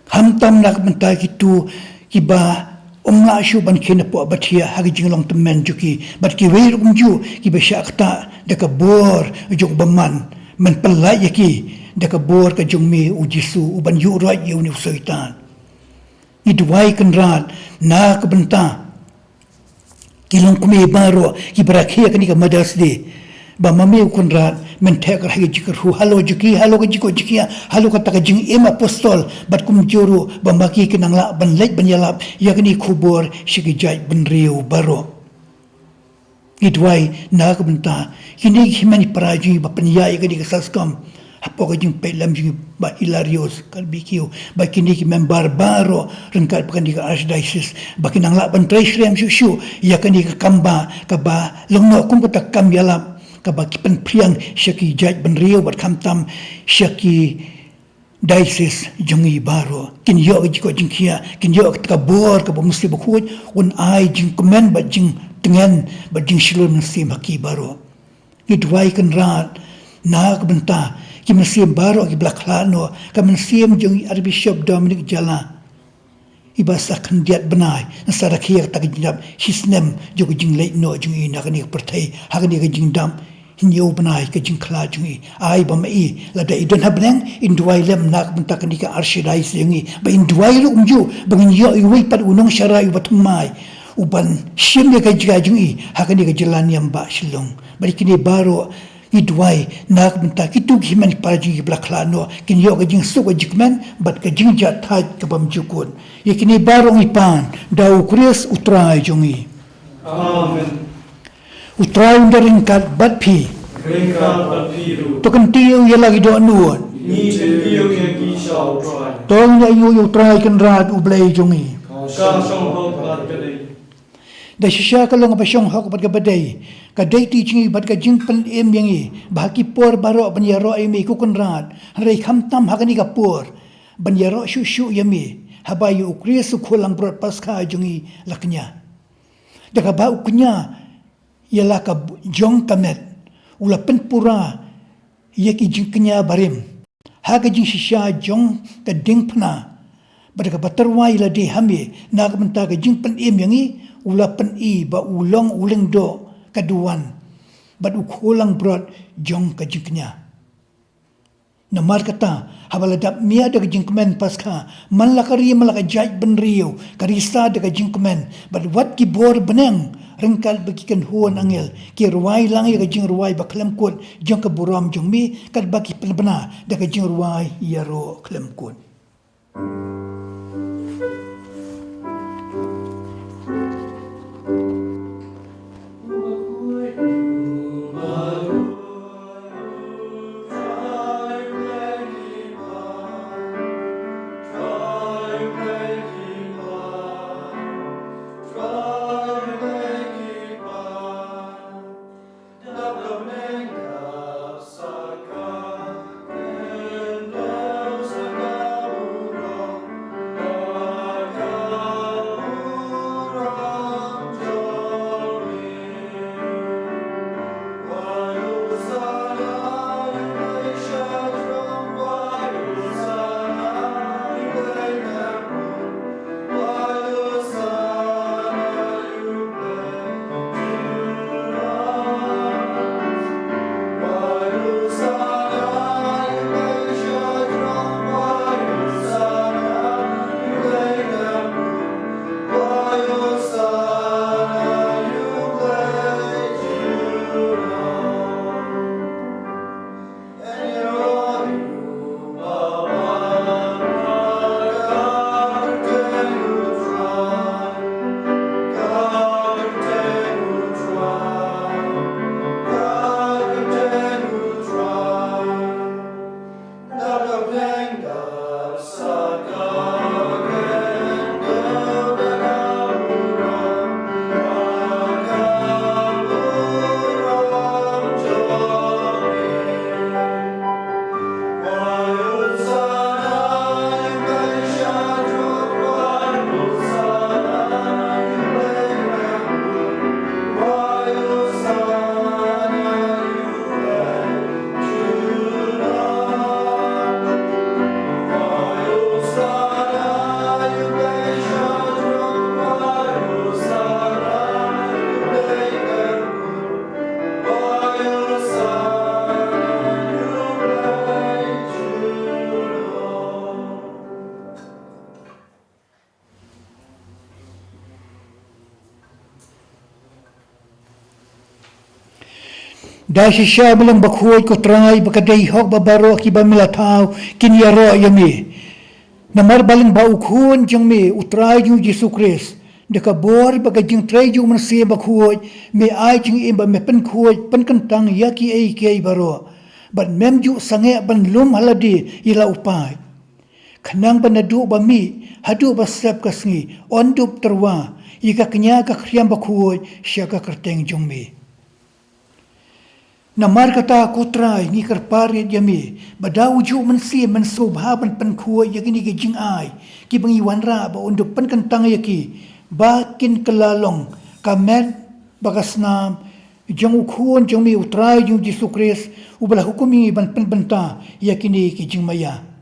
Khamtam na ka bynta kito kiba ym lah shuh ban khie napoh ba thiah ha ka jinglong tymmen jong ki, bad kiwei ruh kumjuh kiba shah ktah da ka bor jong u bymman, men pyllait ïa ki da ka bor ka jong me U Jisu uban ïuhroit ïa une u Soitan. Ngi duwai Kynrad na ka bynta ki longkmie baroh kiba rakhe ïa kane ka Mother's Day, ba ma me U Kynrad Mynta ka rah ka jingkyrhuh halor jong ki, halor ka jingkoit jingkhiah, halor kata ka jingim apostol, bad kumjuh ruh ba ma ki kin nang lah ban leit ban ïalap ïa kane ka khubor sha ki jaitbynriew baroh. Ngi duwai na ka bynta kine ki hynmen ki para jong ngi ba pynïaid ïa kane ka SASCOM hapoh ka jingpeit lem jong ngi, Bah Hilarius Karbi Kiew, bad kine ki member baroh ryngkat bad kane ka Archdiocese, ba kin nang lah ban trei shlem shuh shuh ïa kane ka kam ba, kaba long noh kum kata ka kam ïalap kaba ki pynphriang sha ki jaitbynriew bad khamtam sha ki diocese jong ngi baroh. Kin ïoh ka jingkoit jingkhiah, kin ïoh ka bor kaba u Mynsiem Bakhuid un ai jingkmen bad jingtngen bad jingshlur mynsiem ha ki baroh. Ngi duwai Kynrad na ka bynta ki mynsiem baroh kiba la khlad noh, ka mynsiem jong i Archbishop Dominic Jala, iba sa khyndiat bnai, ngi sa rakhe ïa kata ka jingdap shisnem jong ka jingleit noh jong i na kane ka pyrthei ha kane ka jingdap hynñiew bnai ka jingkhlad jong i. Ai ba ma i, lada i don ha bneng, in duwai lem na ka bynta kane ka Archdiocese jong ngi, ba in duwai ruh kumjuh ba ngin ïoh iwei pat u nongshakri uba thymmai, uban shim ïa ka jaka jong i ha kane ka jylla niam ba Shillong. Bad ïa kine baroh ngi duwai na ka bynta kito ki hynmen ki para jong ngi kiba la khlad noh, kin ïoh ka jingsuk ka jingkmen bad ka jingjahthait ka bymjukut. Ïa kine baroh ngi pan da u Khrist u Trai jong ngi. Amen. U Trai un da ryngkat bad phi. Ryngkat bad phi ruh. To kyntiew ïa la ki dohnud. Ngi kyntiew ïa ki sha u Trai. To ngin ïa u Trai Kynrad u Blei jong ngi. Ka shong hok bad ka dei. Da shisha ka long kaba shong hok bad kaba dei, ka dei ti jong ngi bad ka jingpynim ïa ngi ba ha ki por baroh ban ïaroh ïa me ko Kynrad, hynrei khamtam ha kane ka por ban ïaroh shuh shuh ïa me, haba ïa u Khrist u khun langbrot Paskha jong ngi la kñia. Da kaba u kñia ïa la ka jong ka met, u la pynpura ïa ki jingkñia barim ha ka jingshisha jong ka diengphna. Bad kaba tyrwa ïa lade ha me na ka bynta ka jingpynim ïa ngi, u la pyni ba u long u lyngdoh ka duwan bad u khun langbrot jong ka jingkñia. Namar kata, haba la dap miet da ka jingkmen Paskha, man la ka ri man la ka jaitbynriew ka risa da ka jingkmen, bad wat ki bor bneng ryngkat bad ki kynhun angel ki rwai lang ïa ka jingrwai ba khlem kut jong ka burom jong me, katba ki pynbna da ka jingrwai ïaroh khlem kut. Da shisha Me long bakhuid, ko Trai, ba ka dei hok ba baroh kiba Me la thaw kin ïaroh ïa Me. Namar ba lyngba U Khun jong Me, U Trai jong U Jisu Khrist, da ka bor bad ka jingtrei jong U Mynsiem Bakhuid, Me ai jingim bad Me pynkhuid pynkyntang ïa kiei kiei baroh, bad Mem ju sangeh ban lum ha lade ïa la u paid. Khnang ba naduh ba mih haduh ba sep ka sngi, yn dup tyrwa ïa ka kñia ka khriam bakhuid sha ka kyrteng jong Me. Namar kata, ko Trai, ngi kyrpad rit ïa Me ba da ujuh U Mynsiem Men sngewbha ban pynkhuid ïa kine ki jingai kiba ngi wanrah, ba Un dup pynkyntang ïa ki ba kin kylla long ka met bad ka snam jong U Khun jong Me, U Trai jong U Jisu Khrist, uba la hukum ïa ngi ban pynbynta ïa kine ki jingmaïa.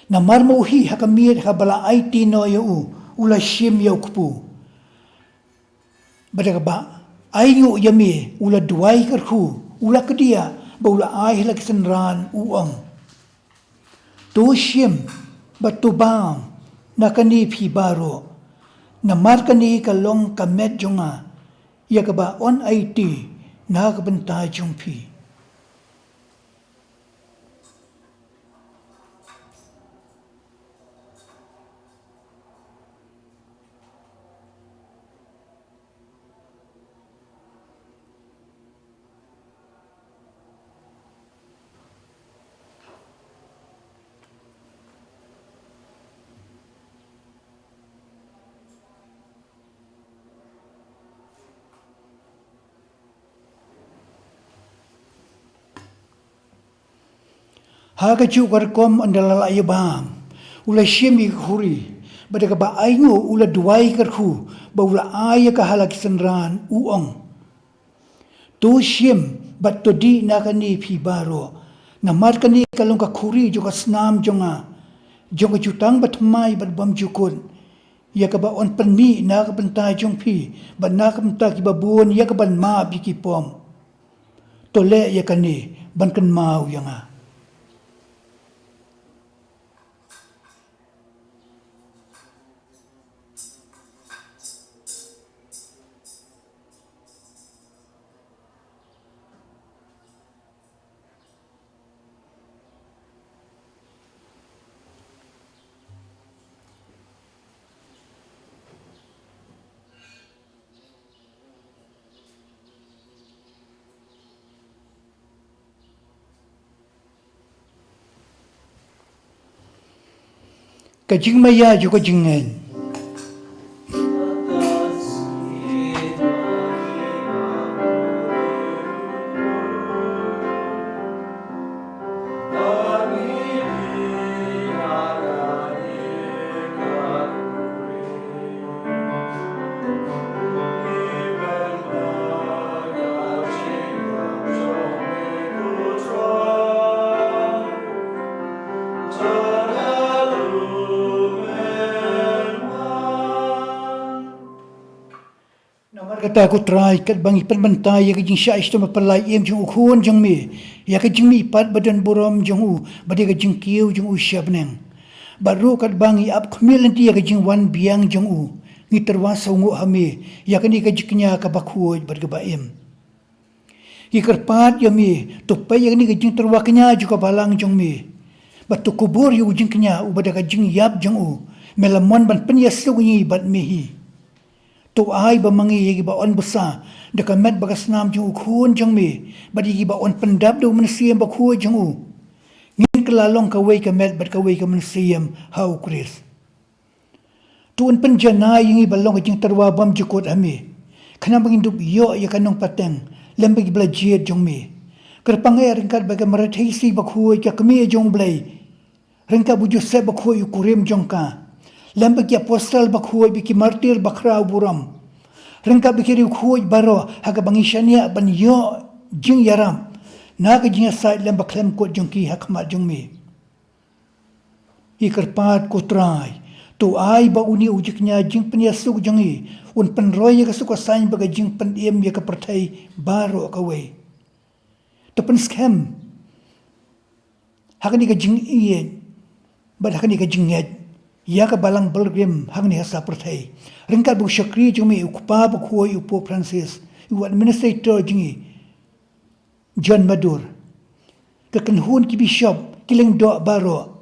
Namar ma u hih ha ka miet haba la aiti noh ïa u, u la shim ïa u kpu. Bad da kaba ainguh ïa Me, u la duwai kyrkhu, u la kdiah bad u la ai ha la ki synran, u ong: To shim bad to bam na kane phi baroh, namar kane ka long ka met jong Nga, ïa kaba yn aiti na ka bynta jong phi. Ha kajuh ka rukom, ynda la lah ïa bam, u la shim ïa ka khuri, bad da kaba ainguh u la duwai kyrkhu bad u la ai ïa ka ha la ki synran, u ong: To shim bad to dih na kane phi baroh, namar kane ka long ka khuri jong ka snam jong Nga, jong ka jutang bathymmai bad bymjukut, ïa kaba yn pynmih na ka bynta jong phi bad na ka bynta kiba bun, ïa kaban map ïa ki pop. To leh ïa kane ban kynmaw ïa Nga. Ka jingmaïa jong ka jingngeit. Namar kata, ko Trai, katba ngi pynbynta ïa ka jingshah shitom ba pynlait im jong U Khun jong Me, ïa ka jingmihpat ba don burom jong U, bad ïa ka jingkiew jong U sha bneng, bad ruh katba ngi ap khmih lynti ïa ka jingwan biang jong U, ngi tyrwa sngewnguh ha Me ïa kane ka jingkñia kaba khuid bad kaba im. Ngi kyrpad ïa Me, to peit ïa kane ka jingtyrwa kñia jong ka balang jong Me, bad to kubur ïa u jingkñia uba da ka jingïap jong u Me la mon ban pynïasuk ïa ngi bad Me hi. To ai ba ma ngi, ïa kiba yn bsa da ka met bad ka snam jong U Khun jong Me, bad ïa kiba yn pyndap da U Mynsiem Bakhuid jong U, ngin kylla long kawei ka met bad kawei ka mynsiem ha U Khrist. To Un pynjanai ïa ngi ban long ka jingtyrwa bymjukut ha Me, khnang ba ngin dup ïoh ïa ka nongpateng lem bad kiba la jied jong Me. Kyrpang eh, ryngkat bad ka mrad Hynrei Bakhuid, ka Kmie jong U Blei, ryngkat bad u Joseph Bakhuid, u kurim jong ka, lem bad ki apostol bakhuid bad ki martir bakhraw burom, ryngkat bad ki riewkhuid baroh, ha kaba ngi shaniah ban ïoh jingïarap na ka jingïasaid lem bad khlem kut jong ki ha khmat jong Me. Ngi kyrpad, ko Trai, to ai ba une u jingkñia jingpynïasuk jong ngi un pynroi ïa ka suk ka saiñ bad ka jingpynim ïa ka pyrthei baroh kawei. To pynskhem ha kane ka jingïeit bad ha kane ka jingngeit ïa ka Balang Pilgrim hangne ha sap pyrthei, ryngkat bad u shakri jong Me, u Kpa Bakhuid, u Pope Francis, u administrator jong ngi, John Madur, ka kynhun ki bishop, ki lyngdoh baroh,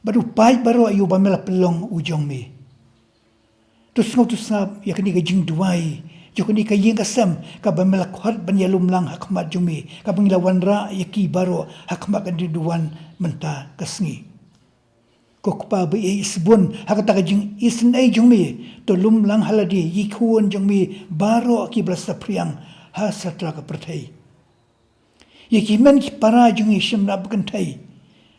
bad u paid baroh ïa uba me la pynlong u jong me. To sngap, to sngap ïa kane ka jingduwai jong kane ka ïing ka sem kaba me la khot ban ïalum lang ha khmat jong me, kaba ngi la wanrah ïa ki baroh ha khmat ka jingduwai mynta ka sngi. Ko Kpa ba ïeit sbun, ha kata ka jingisynei jong me, to lum lang ha lade ïa ki khun jong me baroh kiba la saphriang ha shatrak ka pyrthei. Ïa ki hynmen ki para jong ngi shim na ba kynthei,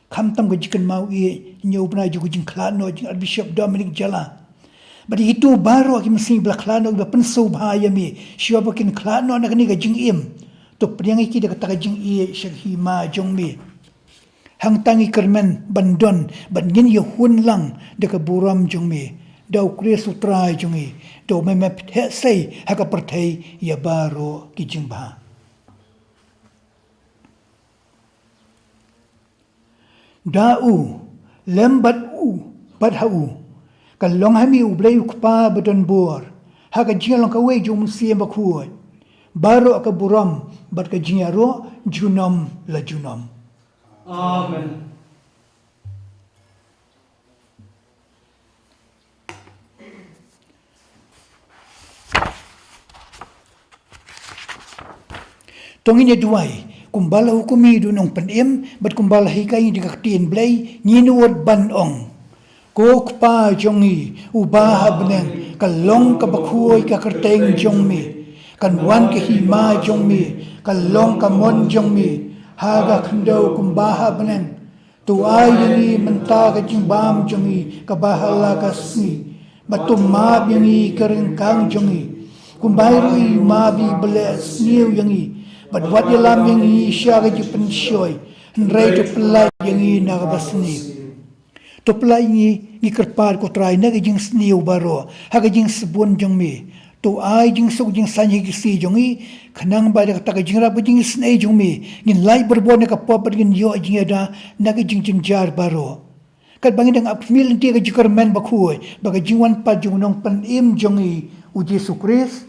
khamtam ka jingkynmaw ïa u bnai jong ka jingkhlad noh jong Archbishop Dominic Jala. Bad ïa kito baroh ki mynsiem ba la khlad noh, ba pynsngewbha ïa me, shuwa ba kin khlad noh na kane ka jingim, to pdiang ïa ki da kata ka jingïeit sha ka hima jong me. Hangta ngi kyrmen ban don bad ngin ïa hun lang da ka burom jong me, da u Khrist u Trai jong ngi, da u me me pyntheh sei ha ka pyrthei ïa baroh ki jingbha. Da u, lem bad u, bad ha u, ka long ha me u Blei u Kpa ba don bor, ha ka jingïalong kawei jong u Mynsiem Bakhuid, baroh ka burom bad ka jingïaroh junom la junom. Amen. To ngin ïa duwai, kumba la hukum ïa u nongpynim, bad kumba la hikai ïa ka ktien Blei, ngin wad ban ong. Ko Kpa jong ngi, uba ha bneng, ka long kaba khuid ka kyrteng jong me, kan wan ka hima jong me, ka long ka mon jong me, ha ka khyndew kumba ha bneng. To ai ïa ngi mynta ka jingbam jong ngi kaba ha la ka sngi. Bad to map ïa ngi ka ryngkang jong ngi, kumba ruh i map ïa i ba leh sniew ïa ngi. Bad wat ïalam ïa ngi sha ka jingpynshoi, hynrei to pyllait ïa ngi na kaba sniew. To pyllait ïa ngi, ngi kyrpad ko Trai, na ka jingsniew baroh, ha ka jingsbun jong me. To ai jingsuk jingsaiñ ha ki ksiew jong ngi, khnang ba da kata ka jingïarap ka jingisynei jong me, ngin lait barabor na ka pop bad ngin ïoh jingïada na ka jingjynjar baroh. Katba ngi dang ap khmih lynti ka jingkyrmen bakhuid bad ka jingwan pat jong u nongpynim jong ngi u Jisu Khrist.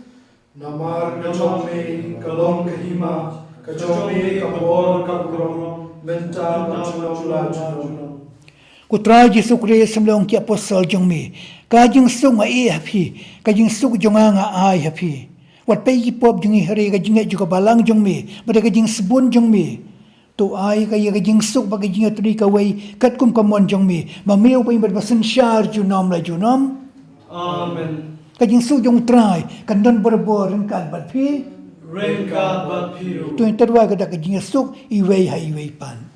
Namar ka jong me ka long ka hima, ka jong me ka bor ka burom, mynta bad junom la junom. Ko Trai Jisu Khrist, me la ong ki apostol jong me, ka jingsuk nga ai ha phi, ka jingsuk jong nga nga ai ha phi. Wat peit ki pop jong ngi, hynrei ka jingngeit jong ka balang jong me, bad ka jingsbun jong me. To ai ka ïa ka jingsuk bad ka jingïatylli kawei katkum ka mon jong me, ma me uba im bad ba synshar junom la junom. Amen. Ka jingsuk jong u Trai kan don barabor ryngkat bad phi. Ryngkat bad phi ruh. To ngin ïa duwai ka da ka jingsuk iwei ha iwei pat.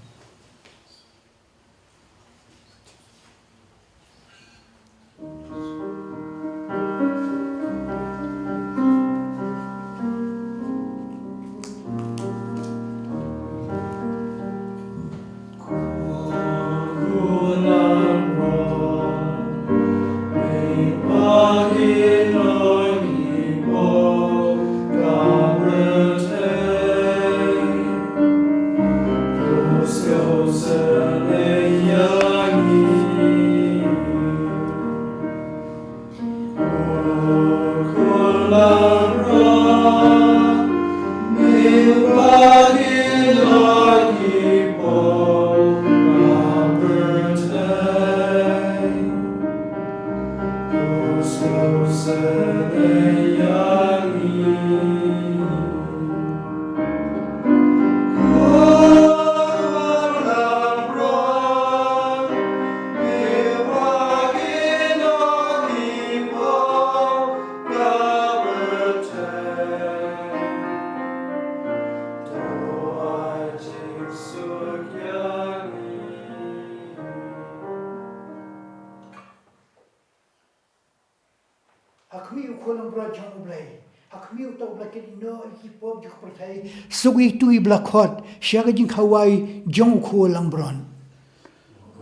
Ha khmih u Khun langbrot jong U Blei, ha khmih uta uba la kit noh ïa ki pop jong ka pyrthei, suk ïa uto uba la khot sha ka jingkhawai jong u Khun langbrot.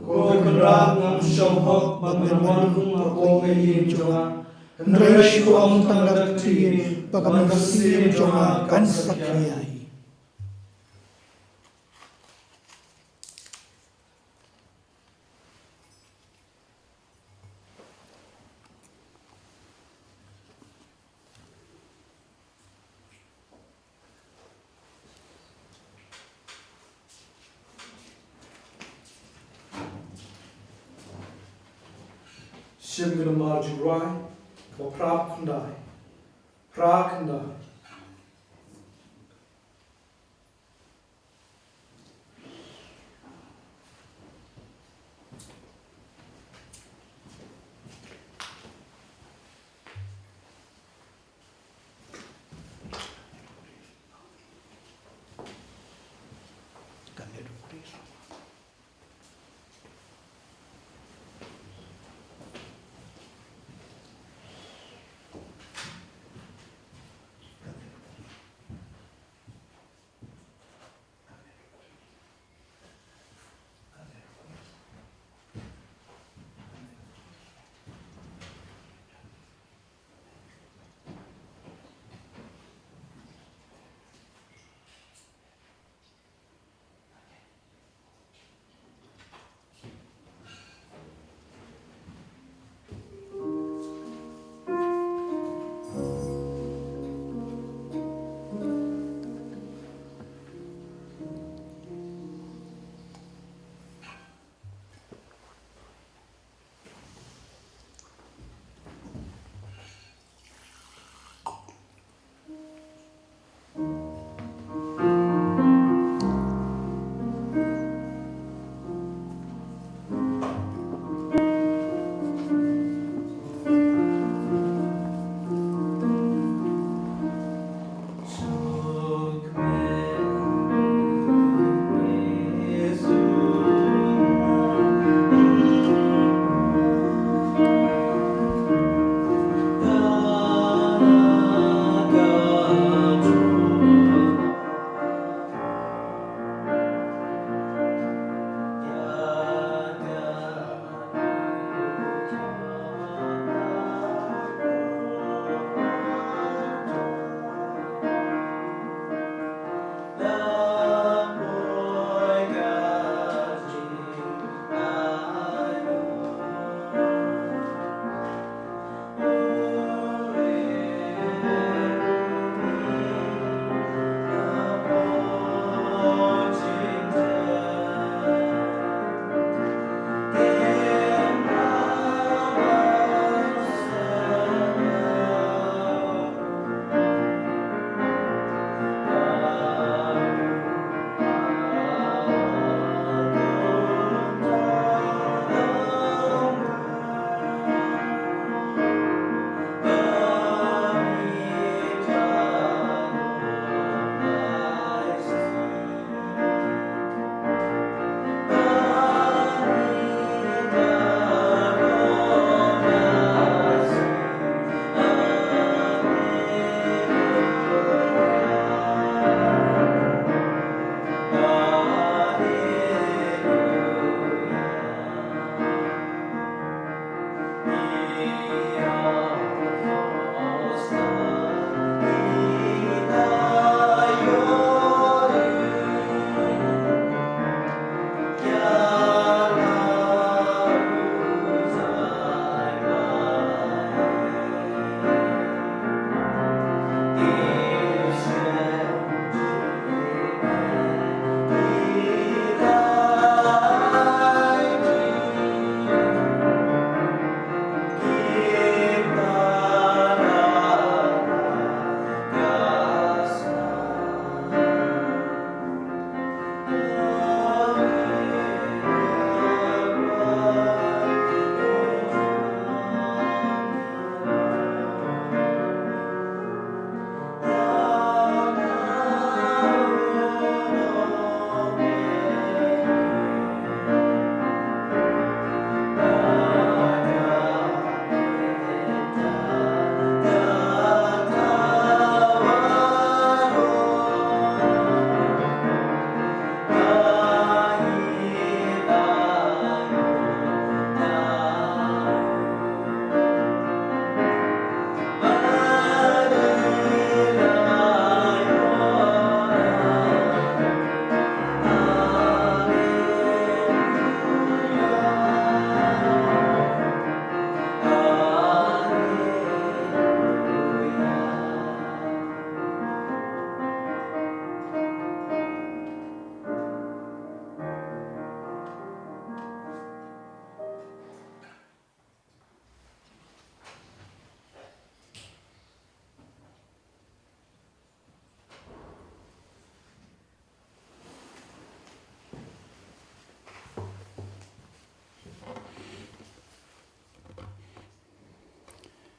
Ko Kynrad, ngam shong hok ba men wan kum hapoh ka ïing jong nga, hynrei shu ong tang da ka ktien, ba ka mynsiem jong nga kan sakhi ïa hi. Shim ka namar jingrwai kaba phra khyndai. Phra khyndai.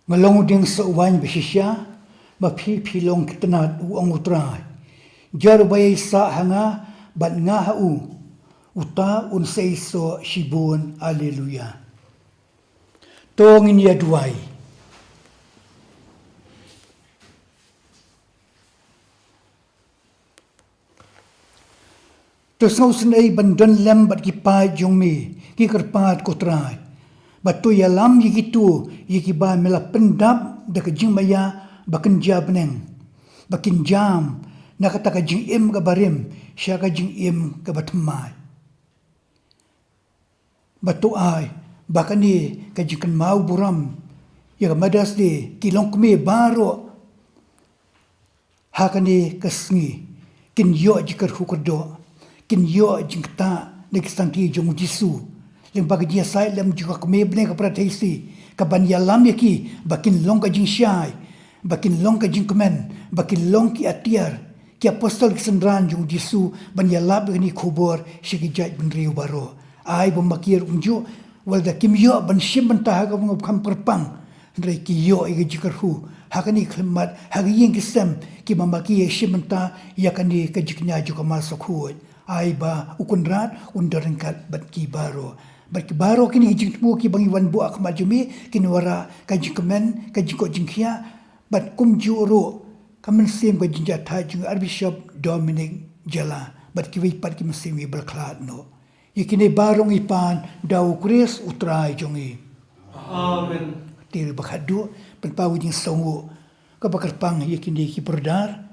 Nga long u dieng soh waiñ ba shisha, ma phi phi long ki tnat, u ong u Trai. Jar uba ïaisah ha nga bad nga ha u, uta un sa ïasoh shibun. Haleluya. To ngin ïa duwai. To sngewsynei ban don lem bad ki paid jong me, ki kyrpad ko Trai. Bad to ïalam ïa kito, ïa kiba me la pyndap da ka jingmaïa ba kynja bneng, ba kin jam na kata ka jingim kaba rim sha ka jingim kaba thymmai. Bad to ai ba kane ka jingkynmaw burom ïa ka Mother's Day, ki longkmie baroh ha kane ka sngi kin ïoh jingkyrkhu kyrdoh, kin ïoh jingktah na ki sangti jong u Jisu. Lyngba ka jingïasaid lem jong ka Kmie bneng ka Paradais, kaban ïalam ïa ki ba kin long ka jingshai, ba kin long ka jingkmen, ba kin long ki atiar, ki apostol, ki synran jong u Jisu, ban ïalap ïa kane ka khubor sha ki jaitbynriew baroh. Ai ba ma ki ruh kumjuh, wat lada kim ïoh ban shim bynta ha kaba kham kyrpang, hynrei ki ïoh ïa ka jingkyrkhu ha kane ka khyllipmat, ha ka ïing ka sem, kiba ma ki ïa shim bynta ïa kane ka jingkñia jong ka Mass Bakhuid. Ai ba u Kynrad un don ryngkat bad ki baroh. Bad ki baroh kine ki jingthmu kiba ngi wan buh ha khmat jong me kin wanrah ka jingkmen, ka jingkoit jingkhiah, bad kumjuh ruh ka mynsiem ka jingjahthait jong u Archbishop Dominic Jala bad kiwei pat ki mynsiem kiba la khlad noh. Ïa kine baroh ngi pan da u Khrist u Trai jong ngi. Amen. Te ba khadduh, pynpaw ka jingsngewnguh kaba kyrpang ïa kine ki brother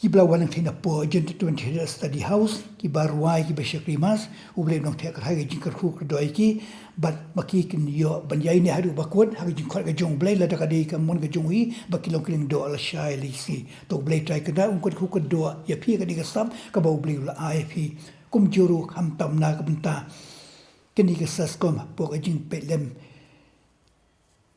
kiba la wan nangthie napoh John twenty Study House, kiba rwai, kiba shakri Mass. U Blei un nang theh kyrhai ka jingkyrkhu kyrdoh ïa ki, bad ma ki kin ïoh ban ïaineh haduh ba kut ha ka jingkhot ka jong u Blei, lada ka dei ka mon ka jong u hi ba ki long ki lyngdoh lashai lashai. To u Blei Trai Kynrad un kyrkhu kyrdoh ïa phi ha kane ka sap kaba u Blei u la ai ïa phi. Kumjuh ruh khamtam na ka bynta kane ka SASCOM hapoh ka jingpeit lem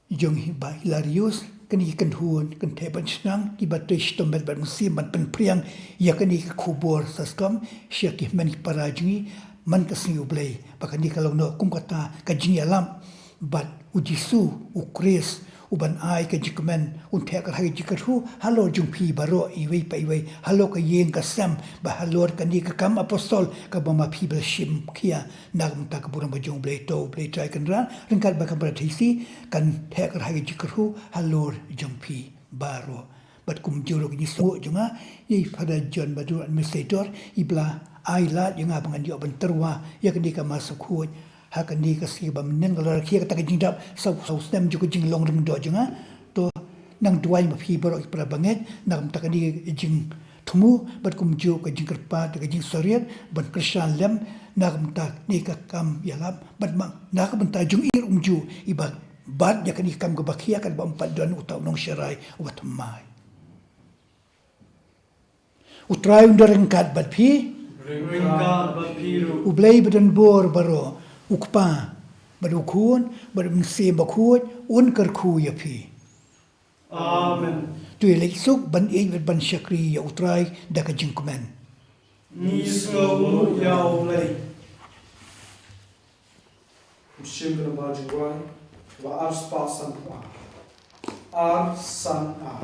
jong i Bah Hilarius, kane ki kynhun kynthei ban shnang kiba trei shitom bad mynsiem ban pynphriang ïa kane ka khubor SASCOM sha ki hynmen ki para jong ngi man ka sngi u Blei, ba kane ka long noh kum kata ka jingïalam bad u Jisu u Khrist, uban ai ka jingkmen, un theh kyrhai ka jingkyrkhu halor jong phi baroh, iwei pa iwei, halor ka ïing ka sem, bad halor kane ka kam apostol kaba ma phi ba la shim khia na ka bynta ka burom ka jong u Blei. To u Blei Trai Kynrad ryngkat bad ka Mother Theisotti kan theh kyrhai ka jingkyrkhu halor jong phi baroh. Bad kumjuh ruh ka jingsngewnguh jong nga ïa i Father John Badru, administrator, iba la ai lad ïa nga ba ngan ïoh ban tyrwa ïa kane ka Mass Bakhuid ha kane ka sngi ba mynnin ka la rakhe kata ka jingdap saw, saw snem jong ka jinglong ringdoh jong nga. To nang duwai ma phi baroh ki para bangeit na ka bynta kane ka jingthmu bad kumjuh ka jingkyrpad, ka jingsngewrit ban kyrshan lem na ka bynta kane ka kam ïalap, bad ma na ka bynta jong i ruh kumjuh iba bat ïa kane ka kam kaba khia, katba ym pat don uta u nongsharai uba thymmai. U Trai un da ryngkat bad phi. Ryngkat bad phi ruh. U Blei badonbor baroh, u Kpa bad u Khun bad u Mynsiem Bakhuid, un kyrkhu ïa phi. Amen. To ïaleit suk ban ïeit bad ban shakri ïa u Trai da ka jingkmen. Ngi sngewnguh ïa u Blei. Shim ka namba jingduwai, ba ar spah san ar. Ar san ar.